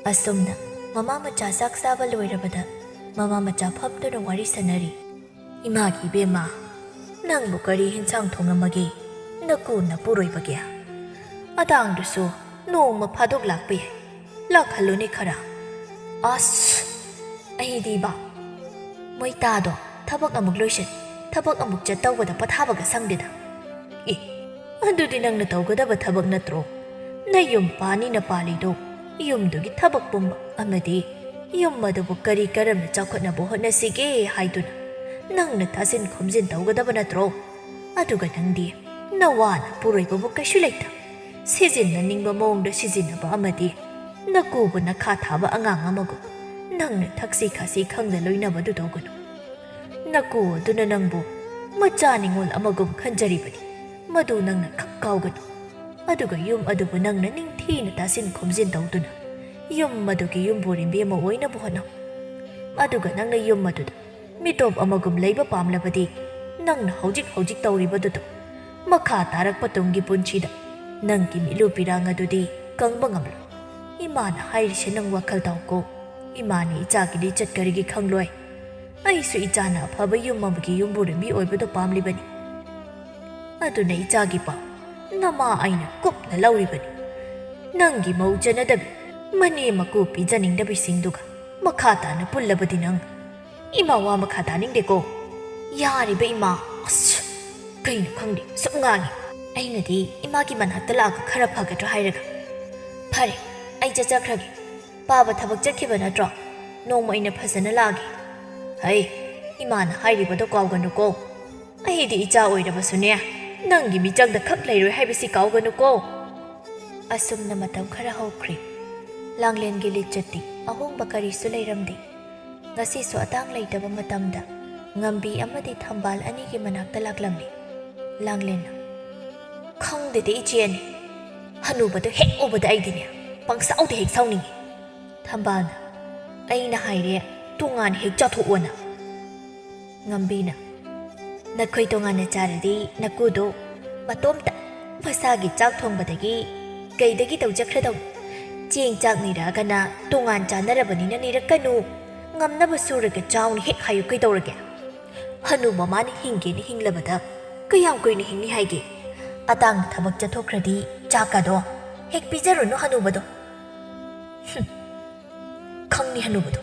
ꯑꯁꯨꯝꯅ ꯃꯃꯥ ꯃꯆꯥ ꯆꯥꯛ ꯆꯥꯕ ꯂꯣꯏꯔꯕꯗ ꯃꯃꯥ ꯃꯆꯥ ꯐꯝꯗꯨꯅ ꯋꯥꯔꯤ ꯁꯥꯟꯅꯔꯤ꯫ "ꯏꯃꯥꯒꯤ ꯏꯕꯦꯝꯃ, ꯅꯪꯕꯨ ꯀꯔꯤ ꯍꯤꯟꯁꯥꯡ ꯊꯣꯡꯉꯝꯃꯒꯦ? ꯅꯀꯨ ꯅꯄꯨꯔꯣꯏꯕꯒꯤ? ꯑꯇꯥꯡꯗꯨꯁꯨ ꯅꯣꯡꯃ ꯐꯥꯗꯣꯛ ꯂꯥꯛꯄ ꯌꯥꯏ꯫ ꯂꯥꯛꯍꯜꯂꯨꯅꯦ ꯈꯔ꯫" "ꯑꯁ, ꯑꯩꯗꯤꯕ, ꯃꯣꯏ ꯇꯥꯗꯣ ꯊꯕꯛ ꯑꯃꯨꯛ ꯂꯣꯏꯁꯤꯟ, ꯊꯕꯛ ꯑꯃꯨꯛ ꯆꯠ ꯇꯧꯕꯗ ꯄꯣꯊꯥꯕꯒ ꯁꯪꯗꯦꯗ꯫" "ꯑꯦ, ꯑꯗꯨꯗꯤ ꯅꯪꯅ ꯇꯧꯒꯗꯕ ꯊꯕꯛ ꯅꯠꯇ꯭ꯔꯣ? ꯅꯌꯨꯝ ꯄꯥꯅꯤꯅ ꯄꯥꯜꯂꯤꯗꯣ, ꯌꯨꯝꯗꯨꯒꯤ ꯊꯕꯛ ꯄꯨꯝꯕ ꯑꯃꯗꯤ ꯌꯨꯝ ꯑꯗꯨꯕꯨ ꯀꯔꯤ ꯀꯔꯝꯅ ꯆꯥꯎꯈꯠꯅꯕ ꯍꯣꯠꯅꯁꯤꯒꯦ ꯍꯥꯏꯗꯨꯅ ꯅꯪꯅ ꯇꯥꯁꯤꯟ ꯈꯣꯝꯖꯤꯟ ꯇꯧꯒꯗꯕ ꯅꯠꯇ꯭ꯔꯣ? ꯑꯗꯨꯒ ꯅꯪꯗꯤ ꯅꯋꯥ ꯅꯄꯨꯔꯣꯏꯕꯕꯨ ꯀꯩꯁꯨ ꯂꯩꯇ ꯁꯤꯖꯤꯟꯅꯅꯤꯡꯕ ꯃꯑꯣꯡꯗ ꯁꯤꯖꯤꯟꯅꯕ ꯑꯃꯗꯤ ꯅꯀꯨꯕꯨ ꯅꯈꯥ ꯊꯥꯕ ꯑꯉꯥꯡ ꯑꯃꯒꯨꯝ ꯅꯪꯅ ꯊꯛꯁꯤ ꯈꯥꯁꯤ ꯈꯪꯗ ꯂꯣꯏꯅꯕꯗꯨ ꯇꯧꯒꯅꯨ꯫ ꯅꯀꯨ ꯑꯗꯨꯅ ꯅꯪꯕꯨ ꯃꯆꯥ ꯅꯤꯉꯣꯜ ꯑꯃꯒꯨꯝ ꯈꯟꯖꯔꯤꯕꯅꯤ꯫ ꯃꯗꯨ ꯅꯪꯅ ꯈꯛ ꯀꯥꯎꯒꯅꯨ꯫ ꯑꯗꯨꯒ ꯌꯨꯝ ꯑꯗꯨꯕꯨ ꯅꯪꯅ ꯅꯤꯡꯊꯤꯅ ꯇꯥꯁꯤꯟ ꯈꯣꯝꯖꯤꯟ ꯇꯧꯗꯨꯅ ꯌꯨꯝ ꯑꯗꯨꯒꯤ ꯌꯨꯝꯕꯨꯔꯦꯝꯕꯤ ꯑꯃ ꯑꯣꯏꯅꯕ ꯍꯣꯠꯅꯧ꯫ ꯑꯗꯨꯒ ꯅꯪꯅ ꯌꯨꯝ ꯑꯗꯨꯗ ꯃꯤꯇꯣꯞ ꯑꯃꯒꯨꯝ ꯂꯩꯕ ꯄꯥꯝꯂꯕꯗꯤ, ꯅꯪꯅ ꯍꯧꯖꯤꯛ ꯍꯧꯖꯤꯛ ꯇꯧꯔꯤꯕꯗꯨꯗ ꯃꯈꯥ ꯇꯥꯔꯛꯄ ꯇꯨꯡꯒꯤ ꯄꯨꯟꯁꯤꯗ ꯅꯪꯒꯤ ꯃꯤꯠꯂꯨ ꯄꯤꯔꯥꯡ ꯑꯗꯨꯗꯤ ꯀꯪꯕ ꯉꯝꯂꯣꯏ꯫ ꯏꯃꯥꯅ ꯍꯥꯏꯔꯤꯁꯦ ꯅꯪ ꯋꯥꯈꯜ ꯇꯥꯎꯀꯣ꯫ ꯏꯃꯥꯅ ꯏꯆꯥꯒꯤ ꯂꯤꯆꯠ ꯀꯔꯤꯒꯤ ꯈꯪꯂꯣꯏ? ꯑꯩꯁꯨ ꯏꯆꯥꯅ ꯑꯐꯕ ꯌꯨꯝ ꯑꯃꯒꯤ ꯌꯨꯝꯕꯨꯔꯦꯝꯕꯤ ꯑꯣꯏꯕꯗꯣ ꯄꯥꯝꯂꯤꯕꯅꯤ꯫ ꯑꯗꯨꯅ ꯏꯆꯥꯒꯤ ꯄꯥꯎ ꯅꯃꯥ ꯑꯩꯅ ꯀꯨꯞꯅ ꯂꯧꯔꯤꯕꯅꯤ꯫ ꯅꯪꯒꯤ ꯃꯧ ꯆꯟꯅꯗꯕꯤ, ꯃꯅꯦ ꯃꯀꯨ ꯄꯤꯖꯅꯤꯡꯗꯕꯤꯁꯤꯡꯗꯨꯒ ꯃꯈꯥ ꯇꯥꯅ ꯄꯨꯜꯂꯕꯗꯤ ꯅꯪ꯫ ꯏꯃꯥ ꯋꯥ ꯃꯈꯥ ꯇꯥꯅꯤꯡꯗꯦꯀꯣ꯫ ꯌꯥꯔꯤꯕ ꯏꯃꯥ꯫ ꯑꯁ, ꯀꯩꯅꯣ ꯈꯪꯗꯦ, ꯁꯨꯝ ꯉꯥꯡꯉꯤ꯫ ꯑꯩꯅꯗꯤ ꯏꯃꯥꯒꯤ ꯃꯅꯥꯛꯇ ꯂꯥꯛꯑꯒ ꯈꯔ ꯐꯒꯗ꯭ꯔꯥ ꯍꯥꯏꯔꯒ꯫ ꯐꯔꯦ, ꯑꯩ ꯆꯠꯆꯈ꯭ꯔꯒꯦ꯫ ꯄꯥꯕ ꯊꯕꯛ ꯆꯠꯈꯤꯕ ꯅꯠꯇ꯭ꯔꯣ? ꯅꯣꯡꯃ ꯑꯩꯅ ꯐꯖꯅ ꯂꯥꯛꯑꯒꯦ꯫ ꯍꯩ, ꯏꯃꯥꯅ ꯍꯥꯏꯔꯤꯕꯗꯣ ꯀꯥꯎꯒꯅꯨꯀꯣ꯫ ꯑꯩꯗꯤ ꯏꯆꯥ ꯑꯣꯏꯔꯕꯁꯨꯅꯦ, ꯅꯪꯒꯤ ꯃꯤꯆꯪꯗ ꯈꯛ ꯂꯩꯔꯣꯏ ꯍꯥꯏꯕꯁꯤ ꯀꯥꯎꯒꯅꯨꯀꯣ꯫ ꯑꯁꯨꯝꯅ ꯃꯇꯝ ꯈꯔ ꯍꯧꯈ꯭ꯔꯦ꯫ ꯂꯥꯡꯂꯦꯟꯒꯤ ꯂꯤꯆꯠꯇꯤ ꯑꯍꯣꯡꯕ ꯀꯔꯤꯁꯨ ꯂꯩꯔꯝꯗꯦ꯫ ꯉꯁꯤꯁꯨ ꯑꯇꯥꯡ ꯂꯩꯇꯕ ꯃꯇꯝꯗ ꯉꯝꯕꯤ ꯑꯃꯗꯤ ꯊꯝꯕꯥꯜ ꯑꯅꯤꯒꯤ ꯃꯅꯥꯛꯇ ꯂꯥꯛꯂꯝꯃꯤ꯫ ꯂꯥꯡꯂꯦꯟꯅ, "ꯈꯪꯗꯦꯗ ꯏꯆꯦ ꯑꯅꯤ, ꯍꯅꯨꯕꯗꯣ ꯍꯦꯛ ꯎꯕꯗ ꯑꯩꯗꯤꯅꯦ ꯄꯪꯁꯥꯎꯗ ꯍꯦꯛ ꯁꯥꯎꯅꯤꯡꯉꯤ꯫" ꯊꯝꯕꯥꯜꯅ, "ꯑꯩꯅ ꯍꯥꯏꯔꯦ ꯇꯣꯉꯥꯟ ꯍꯦꯛ ꯆꯥꯊꯣꯛꯑꯣꯅ꯫" ꯉꯝꯕꯤꯅ, "ꯅꯈꯣꯏ ꯇꯣꯉꯥꯟꯅ ꯆꯥꯔꯗꯤ ꯅꯀꯨꯗꯣ ꯃꯇꯣꯝꯇ ꯃꯁꯥꯒꯤ ꯆꯥꯛ ꯊꯣꯡꯕꯗꯒꯤ ꯀꯩꯗꯒꯤ ꯇꯧꯖꯈ꯭ꯔꯗꯧ꯫ ꯆꯦꯡ ꯆꯥꯛ ꯅꯤꯔꯛꯑꯒꯅ ꯇꯣꯉꯥꯟ ꯆꯥꯅꯔꯕꯅꯤꯅ ꯅꯤꯔꯛꯀꯅꯨ꯫ ꯉꯝꯅꯕ ꯁꯨꯔꯒ ꯆꯥꯎꯅ ꯍꯦꯛ ꯍꯥꯏꯌꯨ ꯀꯩꯗꯧꯔꯒꯦ? ꯍꯅꯨ ꯃꯃꯥꯅ ꯍꯤꯡꯒꯦꯅ ꯍꯤꯡꯂꯕꯗ ꯀꯌꯥꯝ ꯀꯨꯏꯅ ꯍꯤꯡꯅꯤ ꯍꯥꯏꯒꯦ? ꯑꯇꯥꯡꯕ ꯊꯕꯛ ꯆꯠꯊꯣꯛꯈ꯭ꯔꯗꯤ ꯆꯥꯛꯀꯗꯣ ꯍꯦꯛ ꯄꯤꯖꯔꯨꯅꯨ ꯍꯅꯨꯕꯗꯣ꯫" ꯍꯨꯝ꯫ ꯈꯪꯅꯤ ꯍꯅꯨꯕꯗꯣ꯫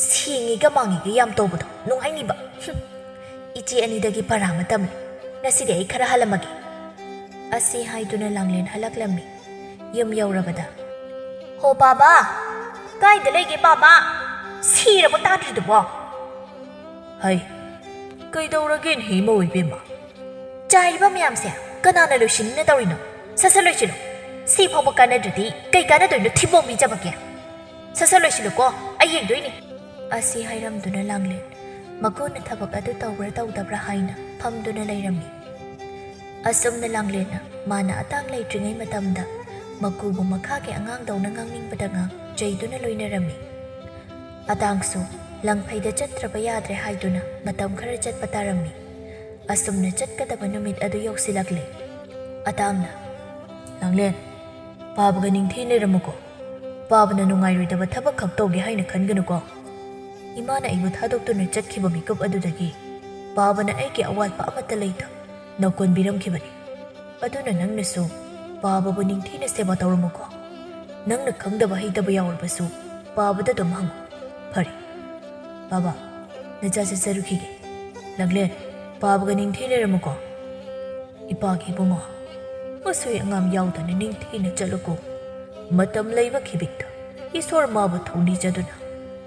ꯁꯦꯡꯉꯤꯒ ꯃꯥꯡꯉꯤꯒ ꯌꯥꯝ ꯇꯧꯕꯗꯣ ꯅꯨꯡꯉꯥꯏꯅꯤꯕ꯫ ꯍꯨꯝ꯫ ꯏꯆꯦ ꯑꯅꯤꯗꯒꯤ ꯄꯔꯥ ꯑꯃ ꯇꯝꯂꯦ꯫ ꯉꯁꯤꯗꯤ ꯑꯩ ꯈꯔ ꯍꯜꯂꯝꯃꯒꯦ꯫ ꯑꯁꯤ ꯍꯥꯏꯗꯨꯅ ꯂꯥꯡꯂꯦꯟ ꯍꯜꯂꯛꯂꯝꯃꯤ꯫ ꯌꯨꯝ ꯌꯧꯔꯕꯗ, "ꯍꯣ ꯄꯥꯕ, ꯀꯥꯏꯗ ꯂꯩꯒꯦ ꯄꯥꯕ? ꯁꯤꯔꯕꯣ ꯇꯥꯗ꯭ꯔꯤꯗꯨꯕꯣ?" "ꯍꯩ, ꯀꯩꯗꯧꯔꯒꯦꯅꯦꯍꯦ ꯏꯃꯧ ꯏꯕꯦꯝꯃ? ꯆꯥꯏꯔꯤꯕ ꯃꯌꯥꯝꯁꯦ ꯀꯅꯥꯅ ꯂꯣꯏꯁꯤꯟꯅꯤꯅ ꯇꯧꯔꯤꯅꯣ? ꯁꯠ ꯁꯠ ꯂꯣꯏꯁꯤꯜꯂꯣ꯫ ꯁꯤ ꯐꯥꯎꯕ ꯀꯥꯟꯅꯗ꯭ꯔꯗꯤ ꯀꯩ ꯀꯥꯟꯅꯗꯣꯏꯅꯣ ꯊꯤꯕꯣꯡ ꯄꯤꯖꯕꯒꯦ? ꯁꯠ ꯁꯠ ꯂꯣꯏꯁꯤꯜꯂꯨꯀꯣ, ꯑꯩ ꯌꯦꯡꯗꯣꯏꯅꯤ꯫" ꯑꯁꯤ ꯍꯥꯏꯔꯝꯗꯨꯅ ꯂꯥꯡꯂꯦꯟ ꯃꯀꯨꯅ ꯊꯕꯛ ꯑꯗꯨ ꯇꯧꯕ꯭ꯔꯥ ꯇꯧꯗꯕ꯭ꯔꯥ ꯍꯥꯏꯅ ꯐꯝꯗꯨꯅ ꯂꯩꯔꯝꯃꯤ꯫ ꯑꯁꯨꯝꯅ ꯂꯥꯡꯂꯦꯟꯅ ꯃꯥꯅ ꯑꯇꯥꯡ ꯂꯩꯇ꯭ꯔꯤꯉꯩ ꯃꯇꯝꯗ ꯃꯀꯨꯕꯨ ꯃꯈꯥꯒꯤ ꯑꯉꯥꯡꯗꯧꯅ ꯉꯥꯡꯅꯤꯡꯕꯗ ꯉꯥꯡ ꯆꯩꯗꯨꯅ ꯂꯣꯏꯅꯔꯝꯃꯤ꯫ ꯑꯇꯥꯡꯁꯨ ꯂꯪꯐꯩꯗ ꯆꯠꯇ꯭ꯔꯕ ꯌꯥꯗ꯭ꯔꯦ ꯍꯥꯏꯗꯨꯅ ꯃꯇꯝ ꯈꯔ ꯆꯠꯄ ꯇꯥꯔꯝꯃꯤ꯫ ꯑꯁꯨꯝꯅ ꯆꯠꯀꯗꯕ ꯅꯨꯃꯤꯠ ꯑꯗꯨ ꯌꯧꯁꯤꯜꯂꯛꯂꯦ꯫ ꯑꯇꯥꯡꯅ, "ꯂꯥꯡꯂꯦꯟ, ꯄꯥꯕꯒ ꯅꯤꯡꯊꯤ ꯂꯩꯔꯝꯃꯨꯀꯣ꯫ ꯄꯥꯕꯅ ꯅꯨꯡꯉꯥꯏꯔꯣꯏꯗꯕ ꯊꯕꯛ ꯈꯛ ꯇꯧꯒꯦ ꯍꯥꯏꯅ ꯈꯟꯒꯅꯨꯀꯣ꯫ ꯏꯃꯥꯅ ꯑꯩꯕꯨ ꯊꯥꯗꯣꯛꯇꯨꯅ ꯆꯠꯈꯤꯕ ꯃꯤꯀꯨꯞ ꯑꯗꯨꯗꯒꯤ ꯄꯥꯕꯅ ꯑꯩꯒꯤ ꯑꯋꯥꯠꯄ ꯑꯃꯠꯇ ꯂꯩꯇ ꯅꯀꯣꯟꯕꯤꯔꯝꯈꯤꯕꯅꯤ꯫ ꯑꯗꯨꯅ ꯅꯪꯅꯁꯨ ꯄꯥꯕꯕꯨ ꯅꯤꯡꯊꯤꯅ ꯁꯦꯕꯥ ꯇꯧꯔꯝꯃꯨꯀꯣ꯫ ꯅꯪꯅ ꯈꯪꯗꯕ ꯍꯩꯇꯕ ꯌꯥꯎꯔꯕꯁꯨ ꯄꯥꯕꯗ ꯑꯗꯨꯝ ꯍꯪꯉꯨ꯫ ꯐꯔꯦ, ꯄꯥꯕ, ꯅꯆꯥ ꯆꯠꯆꯔꯨꯈꯤꯒꯦ꯫ ꯂꯥꯡꯂꯦꯟ, ꯄꯥꯕꯒ ꯅꯤꯡꯊꯤ ꯂꯩꯔꯝꯃꯨꯀꯣ꯫ ꯏꯄꯥꯒꯤ ꯏꯕꯨꯡꯉꯣ, ꯑꯁꯣꯏ ꯑꯉꯥꯝ ꯌꯥꯎꯗꯅ ꯅꯤꯡꯊꯤꯅ ꯆꯠꯂꯨꯀꯣ꯫ ꯃꯇꯝ ꯂꯩꯕ ꯈꯤꯕꯤꯛꯇ ꯏꯁꯣꯔ ꯃꯥꯕꯨ ꯊꯧꯅꯤꯖꯗꯨꯅ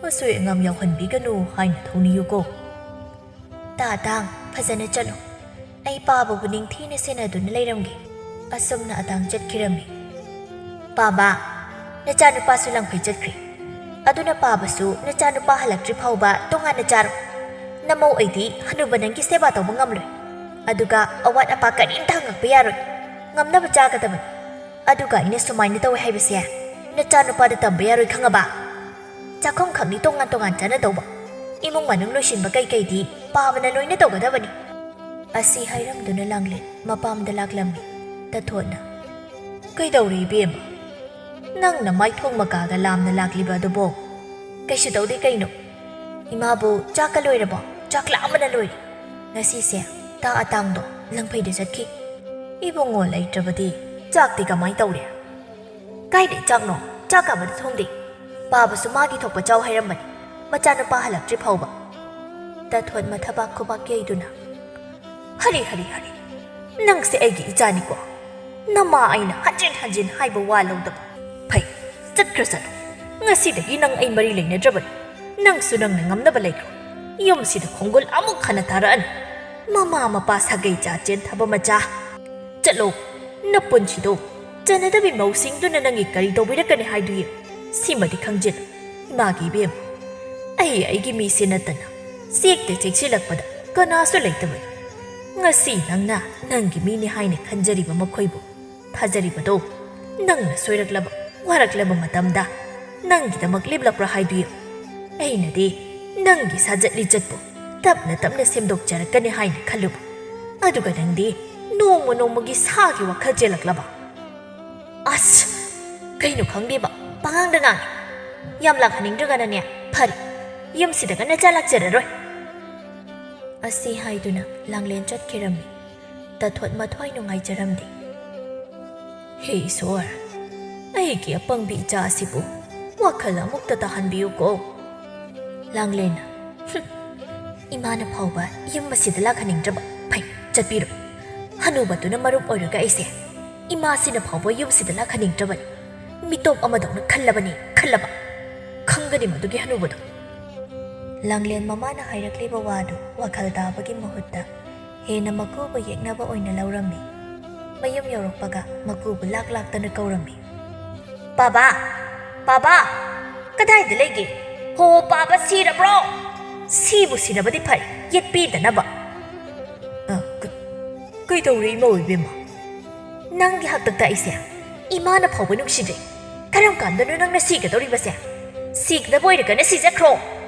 ꯑꯁꯣꯏ ꯑꯉꯥꯝ ꯌꯥꯎꯍꯟꯕꯤꯒꯅꯨ ꯍꯥꯏꯅ ꯊꯧꯅꯤꯌꯨꯀꯣ꯫" "ꯇꯥ ꯑꯇꯥꯡ, ꯐꯖꯅ ꯆꯠꯂꯨ꯫ ꯑꯩ ꯄꯥꯕꯕꯨ ꯅꯤꯡꯊꯤꯅ ꯁꯦꯟꯅꯗꯨꯅ ꯂꯩꯔꯝꯒꯦ꯫" ꯑꯁꯨꯝꯅ ꯑꯇꯥꯡ ꯆꯠꯈꯤꯔꯝꯃꯤ꯫ "ꯄꯥꯕ, ꯅꯆꯥꯅꯨꯄꯥꯁꯨ ꯂꯪꯐꯩ ꯆꯠꯈ꯭ꯔꯦ꯫ ꯑꯗꯨꯅ ꯄꯥꯕꯁꯨ ꯅꯆꯥꯅꯨꯄꯥ ꯍꯜꯂꯛꯇ꯭ꯔꯤ ꯐꯥꯎꯕ ꯇꯣꯉꯥꯟꯅ ꯆꯥꯔꯣ꯫ ꯅꯃꯧ ꯑꯩꯗꯤ ꯍꯅꯨꯕ ꯅꯪꯒꯤ ꯁꯦꯕꯥ ꯇꯧꯕ ꯉꯝꯂꯣꯏ꯫ ꯑꯗꯨꯒ ꯑꯋꯥꯠ ꯑꯄꯥ ꯀꯔꯤꯝꯇ ꯍꯪꯉꯛꯄ ꯌꯥꯔꯣꯏ꯫ ꯉꯝꯅꯕ ꯆꯥꯒꯗꯕꯅꯤ꯫ ꯑꯗꯨꯒ ꯑꯩꯅ ꯁꯨꯃꯥꯏꯅ ꯇꯧꯋꯦ ꯍꯥꯏꯕꯁꯦ ꯅꯆꯥꯅꯨꯄꯥꯗ ꯇꯝꯕ ꯌꯥꯔꯣꯏ, ꯈꯪꯉꯕ? ꯆꯥꯛꯈꯨꯝ ꯈꯛꯅꯤ ꯇꯣꯉꯥꯟ ꯇꯣꯉꯥꯟ ꯆꯥꯅꯗꯧꯕ꯫ ꯏꯃꯨꯡ ꯃꯅꯨꯡ ꯂꯣꯏꯁꯤꯟꯕ ꯀꯩꯀꯩꯗꯤ ꯄꯥꯕꯅ ꯂꯣꯏꯅ ꯇꯧꯒꯗꯕꯅꯤ꯫" ꯑꯁꯤ ꯍꯥꯏꯔꯝꯗꯨꯅ ꯂꯥꯡꯂꯦꯟ ꯃꯄꯥꯝꯗ ꯂꯥꯛꯂꯝꯃꯤ꯫ ꯇꯊꯣꯠꯅ, "ꯀꯩꯗꯧꯔꯦ ꯏꯕꯦꯝꯃ? ꯅꯪꯅ ꯃꯥꯏꯊꯣꯡ ꯃꯀꯥꯒ ꯂꯥꯝꯅ ꯂꯥꯛꯂꯤꯕ ꯑꯗꯨꯕꯣ?" "ꯀꯩꯁꯨ ꯇꯧꯗꯦ ꯀꯩꯅꯣ꯫ ꯏꯃꯥꯕꯨ ꯆꯥꯛꯀ ꯂꯣꯏꯔꯕꯣ? ꯆꯥꯛ ꯂꯥꯝꯕꯅ ꯂꯣꯏꯔꯦ꯫ ꯉꯁꯤꯁꯦ ꯇꯥ ꯑꯇꯥꯡꯗꯣ ꯂꯪꯐꯩꯗ ꯆꯠꯈꯤ꯫" "ꯏꯕꯨꯡꯉꯣ ꯂꯩꯇ꯭ꯔꯕꯗꯤ ꯆꯥꯛꯇꯤ ꯀꯃꯥꯏ ꯇꯧꯔꯦ?" "ꯀꯥꯏꯗꯩ ꯆꯥꯛꯅꯣ? ꯆꯥꯛꯀ ꯑꯃꯠꯇ ꯊꯣꯡꯗꯦ꯫ ꯄꯥꯕꯁꯨ ꯃꯥꯒꯤ ꯊꯣꯛꯄ ꯆꯥꯎ ꯍꯥꯏꯔꯝꯕꯅꯤ, ꯃꯆꯥꯅꯨꯄꯥ ꯍꯜꯂꯛꯇ꯭ꯔꯤ ꯐꯥꯎꯕ꯫" ꯇꯊꯣꯠ ꯃꯊꯕꯥꯛ ꯈꯨꯕꯥꯛ ꯌꯩꯗꯨꯅ, "ꯍꯔꯤ, ꯍꯔꯤ, ꯍꯔꯤ꯫ ꯅꯪꯁꯦ ꯑꯩꯒꯤ ꯏꯆꯥꯅꯤꯀꯣ꯫ ꯅꯃꯥ ꯑꯩꯅ ꯍꯟꯖꯤꯟ ꯍꯟꯖꯤꯟ ꯍꯥꯏꯕ ꯋꯥ ꯂꯧꯗꯕ꯫ ꯐꯩ, ꯆꯠꯈ꯭ꯔꯁꯅꯨ꯫ ꯉꯁꯤꯗꯒꯤ ꯅꯪ ꯑꯩ ꯃꯔꯤ ꯂꯩꯅꯗ꯭ꯔꯕꯅꯤ꯫ ꯅꯪꯁꯨ ꯅꯪꯅ ꯉꯝꯅꯕ ꯂꯩꯈ꯭ꯔꯣ꯫ ꯌꯨꯝꯁꯤꯗ ꯈꯣꯡꯒꯨꯜ ꯑꯃꯨꯛ ꯍꯟꯅ ꯇꯥꯔꯛꯑꯅꯨ꯫ ꯃꯃꯥ ꯃꯄꯥ ꯁꯥꯒꯩ ꯆꯥ ꯆꯦꯟꯊꯕ ꯃꯆꯥ꯫ ꯆꯠꯂꯣ, ꯅꯄꯨꯟꯁꯤꯗꯣ ꯆꯥꯟꯅꯗꯕꯤ ꯃꯧꯁꯤꯡꯗꯨꯅ ꯅꯪꯒꯤ ꯀꯔꯤ ꯇꯧꯕꯤꯔꯛꯀꯅꯤ ꯍꯥꯏꯗꯨ ꯌꯦꯡꯉꯨ꯫ ꯁꯤꯃꯗꯤ ꯈꯪꯖꯤꯜꯂꯨ, ꯏꯃꯥꯒꯤ ꯏꯕꯦꯝꯃ, ꯑꯩ ꯑꯩꯒꯤ ꯃꯤꯁꯦ ꯅꯠꯇꯅ ꯆꯦꯛꯇ ꯆꯦꯛꯁꯤꯜꯂꯛꯄꯗ ꯀꯅꯥꯁꯨ ꯂꯩꯇꯕꯅꯤ꯫ ꯉꯁꯤ ꯅꯪꯅ ꯅꯪꯒꯤ ꯃꯤꯅꯤ ꯍꯥꯏꯅ ꯈꯟꯖꯔꯤꯕ ꯃꯈꯣꯏꯕꯨ ꯊꯥꯖꯔꯤꯕꯗꯣ ꯅꯪꯅ ꯁꯣꯏꯔꯛꯂꯕ, ꯋꯥꯔꯛꯂꯕ ꯃꯇꯝꯗ ꯅꯪꯒꯤꯗꯃꯛ ꯂꯦꯞꯂꯛꯄ꯭ꯔꯥ ꯍꯥꯏꯗꯨ ꯌꯦꯡꯉꯨ꯫ ꯑꯩꯅꯗꯤ ꯅꯪꯒꯤ ꯁꯥꯖꯠ ꯂꯤꯆꯠꯄꯨ ꯇꯞꯅ ꯇꯞꯅ ꯁꯦꯝꯗꯣꯛꯆꯔꯛꯀꯅꯤ ꯍꯥꯏꯅ ꯈꯜꯂꯨꯕ, ꯑꯗꯨꯒ ꯅꯪꯗꯤ ꯅꯣꯡꯃ ꯅꯣꯡꯃꯒꯤ ꯁꯥꯒꯤ ꯋꯥꯈꯜ ꯆꯦꯜꯂꯛꯂꯕ꯫ ꯑꯁ! ꯀꯩꯅꯣ ꯈꯪꯗꯦꯕ, ꯄꯉꯥꯡꯗ ꯉꯥꯡꯉꯤ꯫ ꯌꯥꯝ ꯂꯥꯛꯍꯟꯅꯤꯡꯗ꯭ꯔꯒꯅꯅꯦ, ꯐꯔꯦ, ꯌꯨꯝꯁꯤꯗꯒ ꯅꯆꯥ ꯂꯥꯛꯆꯔꯔꯣꯏ꯫ ꯑꯁꯤ ꯍꯥꯏꯗꯨꯅ ꯂꯥꯡꯂꯦꯟ ꯆꯠꯈꯤꯔꯝꯃꯤ꯫ ꯇꯊꯣꯠ ꯃꯊ꯭ꯋꯥꯏ ꯅꯨꯡꯉꯥꯏꯖꯔꯝꯗꯦ꯫ ꯍꯦ ꯏꯁꯣꯔ, ꯑꯩꯒꯤ ꯑꯄꯪꯕꯤ ꯏꯆꯥ ꯑꯁꯤꯕꯨ ꯋꯥꯈꯜ ꯑꯃꯨꯛꯇ ꯇꯥꯍꯟꯕꯤꯌꯨꯀꯣ꯫ ꯂꯥꯡꯂꯦꯟꯅ, "ꯍꯨꯝ, ꯏꯃꯥꯅ ꯐꯥꯎꯕ ꯌꯨꯝ ꯑꯁꯤꯗ ꯂꯥꯛꯍꯟꯅꯤꯡꯗ꯭ꯔꯕ꯫ ꯐꯩ, ꯆꯠꯄꯤꯔꯣ꯫ ꯍꯅꯨꯕꯗꯨꯅ ꯃꯔꯝ ꯑꯣꯏꯔꯒ ꯑꯩꯁꯦ ꯏꯃꯥꯁꯤꯅ ꯐꯥꯎꯕ ꯌꯨꯝꯁꯤꯗ ꯂꯥꯛꯍꯟꯅꯤꯡꯗ꯭ꯔꯕꯅꯤ꯫ ꯃꯤꯇꯣꯞ ꯑꯃꯗꯧꯅ ꯈꯜꯂꯕꯅꯤ, ꯈꯜꯂꯕ꯫ ꯈꯪꯒꯅꯤ ꯃꯗꯨꯒꯤ ꯍꯅꯨꯕꯗꯣ꯫" ꯂꯥꯡꯂꯦꯟ ꯃꯃꯥꯅ ꯍꯥꯏꯔꯛꯂꯤꯕ ꯋꯥꯗꯨ ꯋꯥꯈꯜ ꯇꯥꯕꯒꯤ ꯃꯍꯨꯠꯇ ꯍꯦꯟꯅ ꯃꯀꯨꯕꯨ ꯌꯦꯛꯅꯕ ꯑꯣꯏꯅ ꯂꯧꯔꯝꯃꯤ꯫ ꯃꯌꯨꯝ ꯌꯧꯔꯛꯄꯒ ꯃꯀꯨꯕꯨ ꯂꯥꯛ ꯂꯥꯛꯇꯅ ꯀꯧꯔꯝꯃꯤ꯫ "ꯄꯥꯕꯥ! ꯄꯥꯕꯥ! ꯀꯗꯥꯏꯗ ꯂꯩꯒꯦ? ꯍꯣ, ꯄꯥꯕꯥ ꯁꯤꯔꯕ꯭ꯔꯣ? ꯁꯤꯕꯨ ꯁꯤꯔꯕꯗꯤ ꯐꯔꯦ, ꯌꯦꯠꯄꯤꯗꯅꯕ꯫" "ꯑ, ꯀ-, ꯀꯩꯗꯧꯔꯦ ꯏꯃꯧ ꯏꯕꯦꯝꯃ?" "ꯅꯪꯒꯤ ꯍꯥꯛꯇꯛꯇ ꯑꯩꯁꯦ ꯏꯃꯥꯅ ꯐꯥꯎꯕ ꯅꯨꯡꯁꯤꯗ꯭ꯔꯦ꯫ ꯀꯔꯝ ꯀꯥꯟꯗꯅꯣ ꯅꯪꯅ ꯁꯤꯒꯗꯧꯔꯤꯕꯁꯦ? ꯁꯤꯒꯗꯕ ꯑꯣꯏꯔꯒꯅ ꯁꯤꯖꯈ꯭ꯔꯣ꯫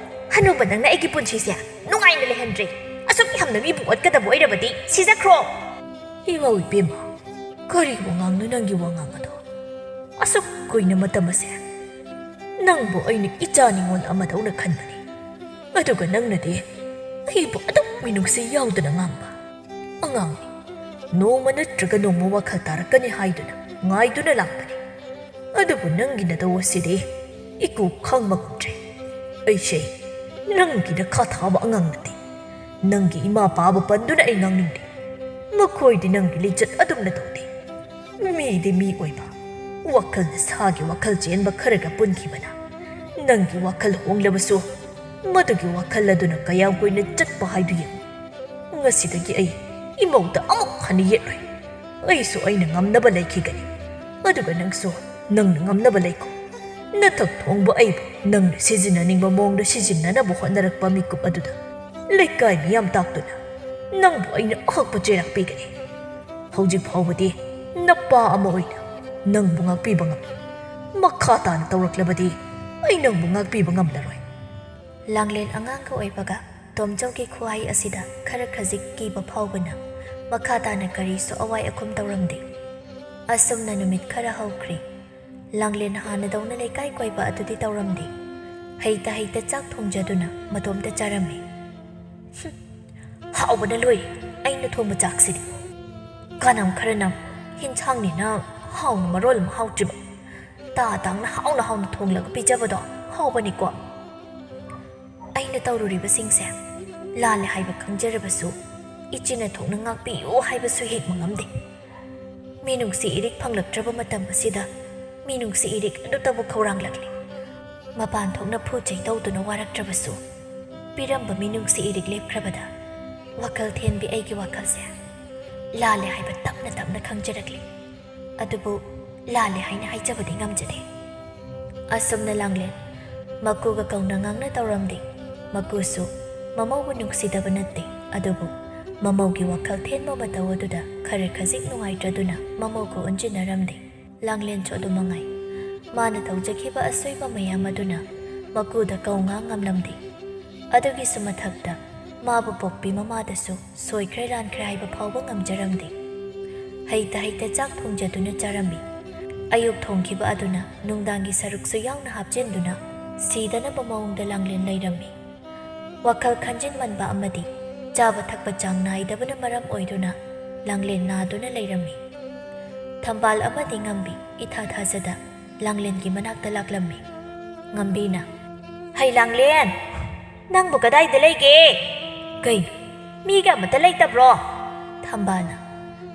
ꯍꯅꯨꯕ ꯅꯪꯅ ꯑꯩꯒꯤ ꯄꯨꯟꯁꯤꯁꯦ ꯅꯨꯡꯉꯥꯏꯅ ꯂꯩꯍꯟꯗ꯭ꯔꯦ꯫ ꯑꯁꯨꯛ ꯌꯥꯝꯅ ꯃꯤꯕꯨ ꯑꯣꯠꯀꯗꯕ ꯑꯣꯏꯔꯕꯗꯤ ꯁꯤꯖꯈ꯭ꯔꯣ꯫" "ꯏꯃꯧ ꯏꯕꯦꯝꯃ, ꯀꯔꯤ ꯋꯥꯉꯥꯡꯅꯣ ꯅꯪꯒꯤ ꯋꯥꯉꯥꯡ ꯑꯗꯣ? ꯑꯁꯨꯛ ꯀꯨꯏꯅ ꯃꯇꯝ ꯑꯁꯦ ꯅꯪꯕꯨ ꯑꯩꯅ ꯏꯆꯥ ꯅꯤꯉꯣꯜ ꯑꯃꯗꯧꯅ ꯈꯟꯕꯅꯤ꯫ ꯑꯗꯨꯒ ꯅꯪꯅꯗꯤ ꯑꯩꯕꯨ ꯑꯗꯨꯛ ꯃꯤꯅꯨꯡꯁꯤ ꯌꯥꯎꯗꯅ ꯉꯥꯡꯕ꯫ ꯑꯉꯥꯡꯅꯤ, ꯅꯣꯡꯃ ꯅꯠꯇ꯭ꯔꯒ ꯅꯣꯡꯃ ꯋꯥꯈꯜ ꯇꯥꯔꯛꯀꯅꯤ ꯍꯥꯏꯗꯨꯅ ꯉꯥꯏꯗꯨꯅ ꯂꯥꯛꯄꯅꯤ꯫ ꯑꯗꯨꯕꯨ ꯅꯪꯒꯤ ꯅꯇꯧ ꯑꯁꯤꯗꯤ ꯏꯀꯨ ꯈꯪꯕ ꯉꯝꯗ꯭ꯔꯦ꯫ ꯑꯩꯁꯦ ꯅꯪꯒꯤ ꯅꯈꯥ ꯊꯥꯕ ꯑꯉꯥꯡ ꯅꯠꯇꯦ꯫ ꯅꯪꯒꯤ ꯏꯃꯥ ꯄꯥꯕ ꯄꯟꯗꯨꯅ ꯑꯩ ꯉꯥꯡꯅꯤꯡꯗꯦ꯫ ꯃꯈꯣꯏꯗꯤ ꯅꯪꯒꯤ ꯂꯤꯆꯠ ꯑꯗꯨꯝꯅ ꯇꯧꯗꯦ꯫ ꯃꯤꯗꯤ ꯃꯤ ꯑꯣꯏꯕ, ꯋꯥꯈꯜꯅ ꯁꯥꯒꯤ ꯋꯥꯈꯜ ꯆꯦꯟꯕ ꯈꯔꯒ ꯄꯨꯟꯈꯤꯕꯅ ꯅꯪꯒꯤ ꯋꯥꯈꯜ ꯍꯣꯡꯂꯕꯁꯨ, ꯃꯗꯨꯒꯤ ꯋꯥꯈꯜ ꯑꯗꯨꯅ ꯀꯌꯥꯝ ꯀꯨꯏꯅ ꯆꯠꯄ ꯍꯥꯏꯗꯨ ꯌꯦꯡꯉꯨ꯫ ꯉꯁꯤꯗꯒꯤ ꯑꯩ ꯏꯃꯧꯗ ꯑꯃꯨꯛ ꯍꯟꯅ ꯌꯦꯠꯂꯣꯏ꯫ ꯑꯩꯁꯨ ꯑꯩꯅ ꯉꯝꯅꯕ ꯂꯩꯈꯤꯒꯅꯤ, ꯑꯗꯨꯒ ꯅꯪꯁꯨ ꯅꯪꯅ ꯉꯝꯅꯕ ꯂꯩꯈꯣ꯫ ꯅꯊꯛ ꯊꯣꯡꯕ ꯑꯩꯕꯨ ꯅꯪꯅ ꯁꯤꯖꯤꯟꯅꯅꯤꯡꯕ ꯃꯑꯣꯡꯗ ꯁꯤꯖꯤꯟꯅꯅꯕ ꯍꯣꯠꯅꯔꯛꯄ ꯃꯤꯀꯨꯞ ꯑꯗꯨꯗ ꯂꯩꯀꯥꯏ ꯃꯤꯌꯥꯝ ꯇꯥꯛꯇꯨꯅ ꯅꯪꯕꯨ ꯑꯩꯅ ꯑꯍꯛꯄ ꯆꯩꯔꯥꯛ ꯄꯤꯒꯅꯤ꯫ ꯍꯧꯖꯤꯛ ꯐꯥꯎꯕꯗꯤ ꯅꯄꯥ ꯑꯃ ꯑꯣꯏꯅ ꯅꯪꯕꯨ ꯉꯥꯛꯄꯤꯕ ꯉꯝꯂꯤ꯫ ꯃꯈꯥ ꯇꯥꯅ ꯇꯧꯔꯛꯂꯕꯗꯤ ꯑꯩ ꯅꯪꯕꯨ ꯉꯥꯛꯄꯤꯕ ꯉꯝꯂꯔꯣꯏ꯫ ꯂꯥꯡꯂꯦꯟ ꯑꯉꯥꯡꯒ ꯑꯣꯏꯕꯒ ꯇꯣꯝꯆꯧꯒꯤ ꯈꯨꯍꯥꯏ ꯑꯁꯤꯗ ꯈꯔ ꯈꯖꯤꯛ ꯀꯤꯕ ꯐꯥꯎꯕꯅ ꯃꯈꯥ ꯇꯥꯅ ꯀꯔꯤꯁꯨ ꯑꯋꯥꯏ ꯑꯈꯨꯝ ꯇꯧꯔꯝꯗꯦ꯫ ꯑꯁꯨꯝꯅ ꯅꯨꯃꯤꯠ ꯈꯔ ꯍꯧꯈ꯭ꯔꯦ꯫ ꯂꯥꯡꯂꯦꯟ ꯍꯥꯟꯅꯗꯧꯅ ꯂꯩꯀꯥꯏ ꯀꯣꯏꯕ ꯑꯗꯨꯗꯤ ꯇꯧꯔꯝꯗꯦ꯫ ꯍꯩꯇ ꯍꯩꯇ ꯆꯥꯛ ꯊꯣꯡꯖꯗꯨꯅ ꯃꯇꯣꯝꯇ ꯆꯥꯔꯝꯃꯤ꯫ "ꯍꯨꯝ, ꯍꯥꯎꯕꯅ ꯂꯣꯏꯔꯦ꯫ ꯑꯩꯅ ꯊꯣꯡꯕ ꯆꯥꯛꯁꯤꯗꯤ ꯀꯅꯝ ꯈꯔ ꯅꯝ, ꯍꯤꯟꯁꯥꯡꯅꯤꯅ ꯍꯥꯎꯅ ꯃꯔꯣꯜ ꯑꯃ ꯍꯥꯎꯇ꯭ꯔꯤꯕ꯫ ꯇꯥ ꯇꯥꯡꯅ ꯍꯥꯎꯅ ꯍꯥꯎꯅ ꯊꯣꯡꯂꯒ ꯄꯤꯖꯕꯗꯣ ꯍꯥꯎꯕꯅꯤꯀꯣ꯫" ꯑꯩꯅ ꯇꯧꯔꯨꯔꯤꯕꯁꯤꯡꯁꯦ ꯂꯥꯜꯂꯦ ꯍꯥꯏꯕ ꯈꯪꯖꯔꯕꯁꯨ, ꯏꯆꯤꯟ ꯏꯊꯧꯅ ꯉꯥꯛꯄꯤꯌꯨ ꯍꯥꯏꯕꯁꯨ ꯍꯦꯛ ꯉꯝꯗꯦ꯫ ꯃꯤꯅꯨꯡꯁꯤ ꯏꯔꯤꯛ ꯐꯪꯂꯛꯇ꯭ꯔꯕ ꯃꯇꯝ ꯑꯁꯤꯗ ꯃꯤꯅꯨꯡꯁꯤ ꯏꯔꯤꯛ ꯑꯗꯨꯇꯕꯨ ꯈꯧꯔꯥꯡꯂꯛꯂꯤ꯫ ꯃꯄꯥꯟ ꯊꯣꯛꯅ ꯐꯨ ꯆꯩ ꯇꯧꯗꯨꯅ ꯋꯥꯔꯛꯇ꯭ꯔꯕꯁꯨ, ꯄꯤꯔꯝꯕ ꯃꯤꯅꯨꯡꯁꯤ ꯏꯔꯤꯛ ꯂꯦꯞꯈ꯭ꯔꯕꯗ ꯋꯥꯈꯜ ꯊꯦꯟꯕꯤ ꯑꯩꯒꯤ ꯋꯥꯈꯜꯁꯦ ꯂꯥꯜꯂꯦ ꯍꯥꯏꯕ ꯇꯞꯅ ꯇꯞꯅ ꯈꯪꯖꯔꯛꯂꯤ꯫ ꯑꯗꯨꯕꯨ ꯂꯥꯜꯂꯦ ꯍꯥꯏꯅ ꯍꯥꯏꯖꯕꯗꯤ ꯉꯝꯖꯗꯦ꯫ ꯑꯁꯨꯝꯅ ꯂꯥꯡꯂꯦꯟ ꯃꯀꯨꯒ ꯀꯧꯅ ꯉꯥꯡꯅ ꯇꯧꯔꯝꯗꯦ꯫ ꯃꯀꯨꯁꯨ ꯃꯃꯧꯕꯨ ꯅꯨꯡꯁꯤꯗꯕ ꯅꯠꯇꯦ, ꯑꯗꯨꯕꯨ ꯃꯃꯧꯒꯤ ꯋꯥꯈꯜ ꯊꯦꯟꯕ ꯃꯇꯧ ꯑꯗꯨꯗ ꯈꯔ ꯈꯖꯤꯛ ꯅꯨꯡꯉꯥꯏꯇ꯭ꯔꯗꯨꯅ ꯃꯃꯧꯒ ꯑꯣꯟꯁꯤꯟꯅꯔꯝꯗꯦ꯫ ꯂꯥꯡꯂꯦꯟꯁꯨ ꯑꯗꯨ ꯃꯉꯥꯏ꯫ ꯃꯥꯅ ꯇꯧꯖꯈꯤꯕ ꯑꯁꯣꯏꯕ ꯃꯌꯥꯝ ꯑꯗꯨꯅ ꯃꯀꯨꯗ ꯀꯧ ꯉꯥꯡ ꯉꯝꯂꯝꯗꯦ꯫ ꯑꯗꯨꯒꯤꯁꯨ ꯃꯊꯛꯇ ꯃꯥꯕꯨ ꯄꯣꯛꯄꯤ ꯃꯃꯥꯗꯁꯨ ꯁꯣꯏꯈ꯭ꯔꯦ ꯂꯥꯟꯈ꯭ꯔꯦ ꯍꯥꯏꯕ ꯐꯥꯎꯕ ꯉꯝꯖꯔꯝꯗꯦ꯫ ꯍꯩꯇ ꯍꯩꯇ ꯆꯥꯛ ꯊꯣꯡꯖꯗꯨꯅ ꯆꯥꯔꯝꯃꯤ꯫ ꯑꯌꯨꯛ ꯊꯣꯡꯈꯤꯕ ꯑꯗꯨꯅ ꯅꯨꯡꯗꯥꯡꯒꯤ ꯁꯔꯨꯛꯁꯨ ꯌꯥꯎꯅ ꯍꯥꯞꯆꯤꯟꯗꯨꯅ ꯁꯤꯗꯅꯕ ꯃꯑꯣꯡꯗ ꯂꯥꯡꯂꯦꯟ ꯂꯩꯔꯝꯃꯤ꯫ ꯋꯥꯈꯜ ꯈꯟꯖꯤꯟꯃꯟꯕ ꯑꯃꯗꯤ ꯆꯥꯕ ꯊꯛꯄ ꯆꯥꯡ ꯅꯥꯏꯗꯕꯅ ꯃꯔꯝ ꯑꯣꯏꯗꯨꯅ ꯂꯥꯡꯂꯦꯟ ꯅꯥꯗꯨꯅ ꯂꯩꯔꯝꯃꯤ꯫ ꯊꯝꯕꯥꯜ ꯑꯃꯗꯤ ꯉꯝꯕꯤ ꯏꯊꯥ ꯊꯥꯖꯗ ꯂꯥꯡꯂꯦꯟꯒꯤ ꯃꯅꯥꯛꯇ ꯂꯥꯛꯂꯝꯃꯤ꯫ ꯉꯝꯕꯤꯅ, "ꯍꯩ ꯂꯥꯡꯂꯦꯟ, ꯅꯪꯕꯨ ꯀꯗꯥꯏꯗ ꯂꯩꯒꯦ? ꯀꯩꯅꯣ, ꯃꯤꯒ ꯑꯃꯠꯇ ꯂꯩꯇꯕ꯭ꯔꯣ?" ꯊꯝꯕꯥꯜꯅ,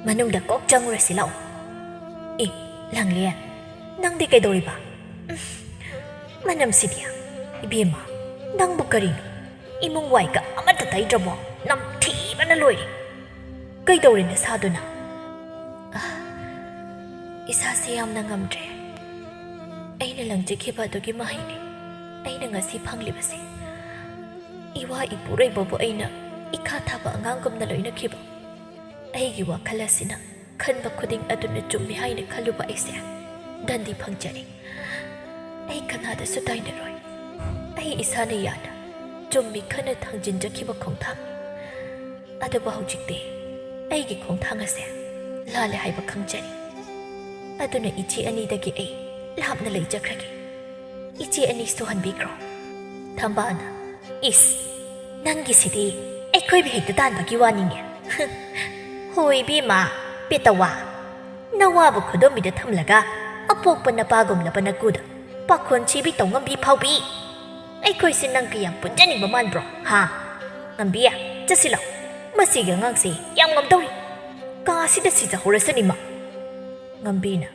"ꯃꯅꯨꯡꯗ ꯀꯣꯛ ꯆꯪꯉꯨꯔꯁꯤ ꯂꯥꯛꯑꯣ꯫" "ꯑꯦ, ꯂꯥꯡꯂꯦꯟ, ꯅꯪꯗꯤ ꯀꯩꯗꯧꯔꯤꯕ? ꯎꯝ, ꯃꯅꯝꯁꯤꯗꯤ꯫ ꯏꯕꯦꯝꯃ, ꯅꯪꯕꯨ ꯀꯔꯤꯅꯣ? ꯏꯃꯨꯡ ꯋꯥꯏꯒ ꯑꯃꯠꯇ ꯇꯩꯗ꯭ꯔꯕꯣ? ꯅꯝꯊꯤꯕꯅ ꯂꯣꯏꯔꯦ꯫ ꯀꯩꯗꯧꯔꯦ ꯅꯁꯥꯗꯨꯅ?" "ꯑꯥ, ꯏꯁꯥꯁꯦ ꯌꯥꯝꯅ ꯉꯝꯗ꯭ꯔꯦ꯫ ꯑꯩꯅ ꯂꯪꯖꯈꯤꯕ ꯑꯗꯨꯒꯤ ꯃꯍꯩꯅꯤ ꯑꯩꯅ ꯉꯁꯤ ꯐꯪꯂꯤꯕꯁꯦ꯫ ꯏꯋꯥ ꯏꯄꯨꯔꯣꯏꯕꯕꯨ ꯑꯩꯅ ꯏꯈꯥ ꯊꯥꯕ ꯑꯉꯥꯡꯒꯨꯝꯅ ꯂꯣꯏꯅꯈꯤꯕ꯫ ꯑꯩꯒꯤ ꯋꯥꯈꯜ ꯑꯁꯤꯅ ꯈꯟꯕ ꯈꯨꯗꯤꯡ ꯑꯗꯨꯅ ꯆꯨꯝꯃꯤ ꯍꯥꯏꯅ ꯈꯜꯂꯨꯕ ꯑꯩꯁꯦ ꯗꯟꯗꯤ ꯐꯪꯖꯔꯦ꯫ ꯑꯩ ꯀꯅꯥꯗꯁꯨ ꯇꯥꯏꯅꯔꯣꯏ꯫ ꯑꯩ ꯏꯁꯥꯅ ꯌꯥꯅ ꯆꯨꯝꯃꯤ ꯈꯟꯅ ꯊꯥꯡꯖꯤꯟꯖꯈꯤꯕ ꯈꯣꯡꯊꯥꯡ꯫ ꯑꯗꯨꯕꯨ ꯍꯧꯖꯤꯛꯇꯤ ꯑꯩꯒꯤ ꯈꯣꯡꯊꯥꯡ ꯑꯁꯦ ꯂꯥꯜꯂꯦ ꯍꯥꯏꯕ ꯈꯪꯖꯔꯦ꯫ ꯑꯗꯨꯅ ꯏꯆꯦ ꯑꯅꯤꯗꯒꯤ ꯑꯩ ꯂꯥꯞꯅ ꯂꯩꯖꯈ꯭ꯔꯒꯦ꯫ ꯏꯆꯦ ꯑꯅꯤ ꯁꯨꯍꯟꯕꯤꯈ꯭ꯔꯣ꯫ ꯊꯝꯕꯥꯜꯅ, "ꯏꯁ, ꯅꯪꯒꯤꯁꯤꯗꯤ ꯑꯩꯈꯣꯏꯕꯨ ꯍꯦꯛꯇ ꯇꯥꯟꯕꯒꯤ ꯋꯥꯅꯤꯅꯦ꯫" "ꯍꯣꯏ ꯏꯕꯦꯝꯃ, ꯄꯦꯇꯋꯥ, ꯅꯋꯥꯕꯨ ꯈꯨꯗꯣꯝꯕꯤꯗ ꯊꯝꯂꯒ ꯑꯄꯣꯛꯄ ꯅꯄꯥꯒꯨꯝꯂꯕ ꯅꯀꯨꯗ ꯄꯥꯈꯣꯟ ꯁꯤꯕꯤ ꯇꯧꯉꯝꯕꯤ ꯐꯥꯎꯕꯤ꯫ ꯑꯩꯈꯣꯏꯁꯦ ꯅꯪ ꯀꯌꯥꯝ ꯄꯨꯟꯖꯅꯤꯡꯕ ꯃꯥꯟꯕ꯭ꯔꯣ, ꯍꯥ? ꯉꯝꯕꯤ, ꯆꯠꯁꯤꯜꯂꯣ꯫ ꯃꯁꯤꯒꯤ ꯑꯉꯥꯡꯁꯦ ꯌꯥꯝ ꯉꯝꯗꯧꯔꯤ꯫ ꯀꯥꯁꯤꯗ ꯁꯤꯖꯍꯧꯔꯁꯅꯤ ꯃꯥ꯫" ꯉꯝꯕꯤꯅ,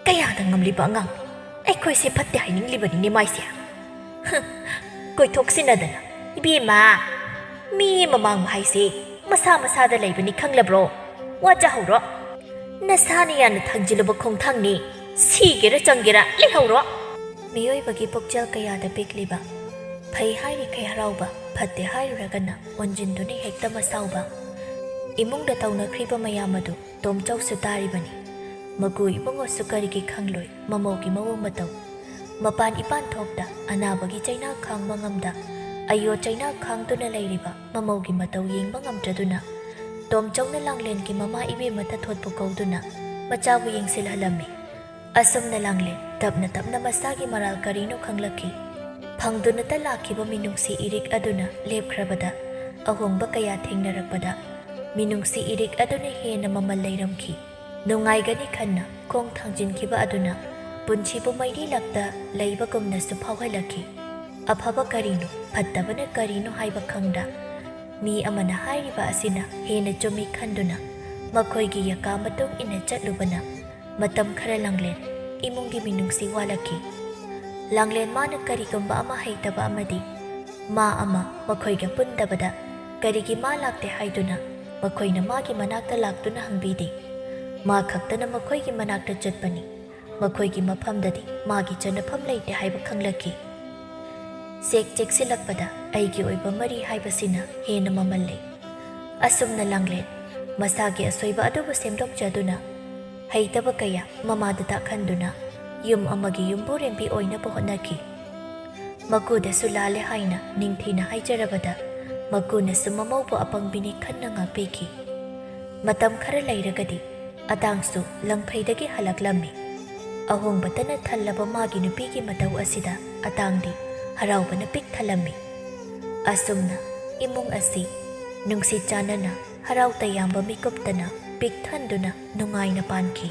"ꯀꯌꯥꯗ ꯉꯝꯂꯤꯕ ꯑꯉꯥꯡ? ꯑꯩꯈꯣꯏꯁꯦ ꯐꯠꯇꯦ ꯍꯥꯏꯅꯤꯡꯂꯤꯕꯅꯤꯅꯦ ꯃꯥꯏꯁꯦ꯫" "ꯍꯨꯝ, ꯀꯣꯏꯊꯣꯛꯁꯤꯟꯅꯗꯅ꯫ ꯏꯕꯦꯝꯃ, ꯃꯤ ꯃꯃꯥꯡꯕ ꯍꯥꯏꯁꯦ ꯃꯁꯥ ꯃꯁꯥꯗ ꯂꯩꯕꯅꯤ ꯈꯪꯂꯕ꯭ꯔꯣ? ꯋꯥꯖꯍꯧꯔꯣ꯫ ꯅꯁꯥꯅ ꯌꯥꯅ ꯊꯥꯡꯖꯤꯜꯂꯨꯕ ꯈꯣꯡꯊꯥꯡꯅꯤ꯫ ꯁꯤꯒꯦꯔꯥ ꯆꯪꯒꯦꯔꯥ ꯂꯩꯍꯧꯔꯣ꯫" ꯃꯤꯑꯣꯏꯕꯒꯤ ꯄꯨꯛꯆꯦꯜ ꯀꯌꯥꯗ ꯄꯤꯛꯂꯤꯕ, ꯐꯩ ꯍꯥꯏꯔꯤꯈꯩ ꯍꯔꯥꯎꯕ, ꯐꯠꯇꯦ ꯍꯥꯏꯔꯨꯔꯒꯅ ꯑꯣꯟꯖꯤꯟꯗꯨꯅ ꯍꯦꯛꯇ ꯃꯁꯥꯎꯕ꯫ ꯏꯃꯨꯡꯗ ꯇꯧꯅꯈ꯭ꯔꯤꯕ ꯃꯌꯥꯝ ꯑꯗꯨ ꯇꯣꯝꯆꯧꯁꯨ ꯇꯥꯔꯤꯕꯅꯤ꯫ ꯃꯀꯨ ꯏꯕꯨꯡꯉꯣꯁꯨ ꯀꯔꯤꯒꯤ ꯈꯪꯂꯣꯏ ꯃꯃꯧꯒꯤ ꯃꯑꯣꯡ ꯃꯇꯧ? ꯃꯄꯥꯟ ꯏꯄꯥꯟ ꯊꯣꯛꯇ ꯑꯅꯥꯕꯒꯤ ꯆꯩꯅꯥ ꯈꯥꯡꯕ ꯉꯝꯗ ꯑꯌꯣ ꯆꯩꯅꯥ ꯈꯥꯡꯗꯨꯅ ꯂꯩꯔꯤꯕ ꯃꯃꯧꯒꯤ ꯃꯇꯧ ꯌꯦꯡꯕ ꯉꯝꯗ꯭ꯔꯗꯨꯅ ꯇꯣꯝꯆꯧꯅ ꯂꯥꯡꯂꯦꯟꯒꯤ ꯃꯃꯥ ꯏꯕꯦꯝꯃ ꯇꯊꯣꯠꯄꯨ ꯀꯧꯗꯨꯅ ꯃꯆꯥꯕꯨ ꯌꯦꯡꯁꯤꯜꯍꯜꯂꯝꯃꯤ꯫ ꯑꯁꯨꯝꯅ ꯂꯥꯡꯂꯦꯟ ꯇꯞꯅ ꯇꯞꯅ ꯃꯁꯥꯒꯤ ꯃꯔꯥꯜ ꯀꯔꯤꯅꯣ ꯈꯪꯂꯛꯈꯤ꯫ ꯐꯪꯗꯨꯅꯇ ꯂꯥꯛꯈꯤꯕ ꯃꯤꯅꯨꯡꯁꯤ ꯏꯔꯤꯛ ꯑꯗꯨꯅ ꯂꯦꯞꯈ꯭ꯔꯕꯗ ꯑꯍꯣꯡꯕ ꯀꯌꯥ ꯊꯦꯡꯅꯔꯛꯄꯗ ꯃꯤꯅꯨꯡꯁꯤ ꯏꯔꯤꯛ ꯑꯗꯨꯅ ꯍꯦꯟꯅ ꯃꯃꯜ ꯂꯩꯔꯝꯈꯤ꯫ ꯅꯨꯡꯉꯥꯏꯒꯅꯤ ꯈꯟꯅ ꯈꯣꯡ ꯊꯥꯡꯖꯤꯟꯈꯤꯕ ꯑꯗꯨꯅ ꯄꯨꯟꯁꯤꯕꯨ ꯃꯩꯔꯤ ꯂꯛꯇ ꯂꯩꯕꯒꯨꯝꯅꯁꯨ ꯐꯥꯎꯍꯜꯂꯛꯈꯤ꯫ ꯑꯐꯕ ꯀꯔꯤꯅꯣ, ꯐꯠꯇꯕꯅ ꯀꯔꯤꯅꯣ ꯍꯥꯏꯕ ꯈꯪꯗ ꯃꯤ ꯑꯃꯅ ꯍꯥꯏꯔꯤꯕ ꯑꯁꯤꯅ ꯍꯦꯟꯅ ꯆꯨꯝꯃꯤ ꯈꯟꯗꯨꯅ ꯃꯈꯣꯏꯒꯤ ꯌꯥꯀꯥ ꯃꯇꯨꯡ ꯏꯟꯅ ꯆꯠꯂꯨꯕꯅ ꯃꯇꯝ ꯈꯔ ꯂꯥꯡꯂꯦꯟ ꯏꯃꯨꯡꯒꯤ ꯃꯤꯅꯨꯡꯁꯤ ꯋꯥꯠꯂꯛꯈꯤ꯫ ꯂꯥꯡꯂꯦꯟ ꯃꯥꯅ ꯀꯔꯤꯒꯨꯝꯕ ꯑꯃ ꯍꯩꯇꯕ ꯑꯃꯗꯤ ꯃꯥ ꯑꯃ ꯃꯈꯣꯏꯒ ꯄꯨꯟꯗꯕꯗ ꯀꯔꯤꯒꯤ ꯃꯥ ꯂꯥꯛꯇꯦ ꯍꯥꯏꯗꯨꯅ ꯃꯈꯣꯏꯅ ꯃꯥꯒꯤ ꯃꯅꯥꯛꯇ ꯂꯥꯛꯇꯨꯅ ꯍꯪꯕꯤꯗꯦ꯫ ꯃꯥ ꯈꯛꯇꯅ ꯃꯈꯣꯏꯒꯤ ꯃꯅꯥꯛꯇ ꯆꯠꯄꯅꯤ꯫ ꯃꯈꯣꯏꯒꯤ ꯃꯐꯝꯗꯗꯤ ꯃꯥꯒꯤ ꯆꯠꯅꯐꯝ ꯂꯩꯇꯦ ꯍꯥꯏꯕ ꯈꯪꯂꯛꯈꯤ꯫ ꯆꯦꯛ ꯆꯦꯛꯁꯤꯜꯂꯛꯄꯗ ꯑꯩꯒꯤ ꯑꯣꯏꯕ ꯃꯔꯤ ꯍꯥꯏꯕꯁꯤꯅ ꯍꯦꯟꯅ ꯃꯃꯜ ꯂꯩ꯫ ꯑꯁꯨꯝꯅ ꯂꯥꯡꯂꯦꯟ ꯃꯁꯥꯒꯤ ꯑꯁꯣꯏꯕ ꯑꯗꯨꯕꯨ ꯁꯦꯝꯗꯣꯛꯆꯗꯨꯅ ꯍꯩꯇꯕ ꯀꯌꯥ ꯃꯃꯥꯗ ꯇꯥꯛꯍꯟꯗꯨꯅ ꯌꯨꯝ ꯑꯃꯒꯤ ꯌꯨꯝꯕꯨꯔꯦꯝꯕꯤ ꯑꯣꯏꯅꯕ ꯍꯣꯠꯅꯈꯤ꯫ ꯃꯀꯨꯗꯁꯨ ꯂꯥꯜꯂꯦ ꯍꯥꯏꯅ ꯅꯤꯡꯊꯤꯅ ꯍꯥꯏꯖꯔꯕꯗ, ꯃꯀꯨꯅꯁꯨ ꯃꯃꯧꯕꯨ ꯑꯄꯪꯕꯤꯅꯤ ꯈꯟꯅ ꯉꯥꯛꯄꯤꯈꯤ꯫ ꯃꯇꯝ ꯈꯔ ꯂꯩꯔꯒꯗꯤ ꯑꯇꯥꯡꯁꯨ ꯂꯪꯐꯩꯗꯒꯤ ꯍꯜꯂꯛꯂꯝꯃꯤ꯫ ꯑꯍꯣꯡꯕꯇꯅ ꯊꯜꯂꯕ ꯃꯥꯒꯤ ꯅꯨꯄꯤꯒꯤ ꯃꯇꯧ ꯑꯁꯤꯗ ꯑꯇꯥꯡꯗꯤ ꯍꯔꯥꯎꯕꯅ ꯄꯤꯛ ꯊꯜꯂꯝꯃꯤ꯫ ꯑꯁꯨꯝꯅ ꯏꯃꯨꯡ ꯑꯁꯤ ꯅꯨꯡꯁꯤ ꯆꯥꯟꯅꯅ, ꯍꯔꯥꯎ ꯇꯌꯥꯝꯕ ꯃꯤꯀꯨꯞꯇꯅ ꯄꯤꯛ ꯊꯟꯗꯨꯅ ꯅꯨꯡꯉꯥꯏꯅ ꯄꯥꯟꯈꯤ꯫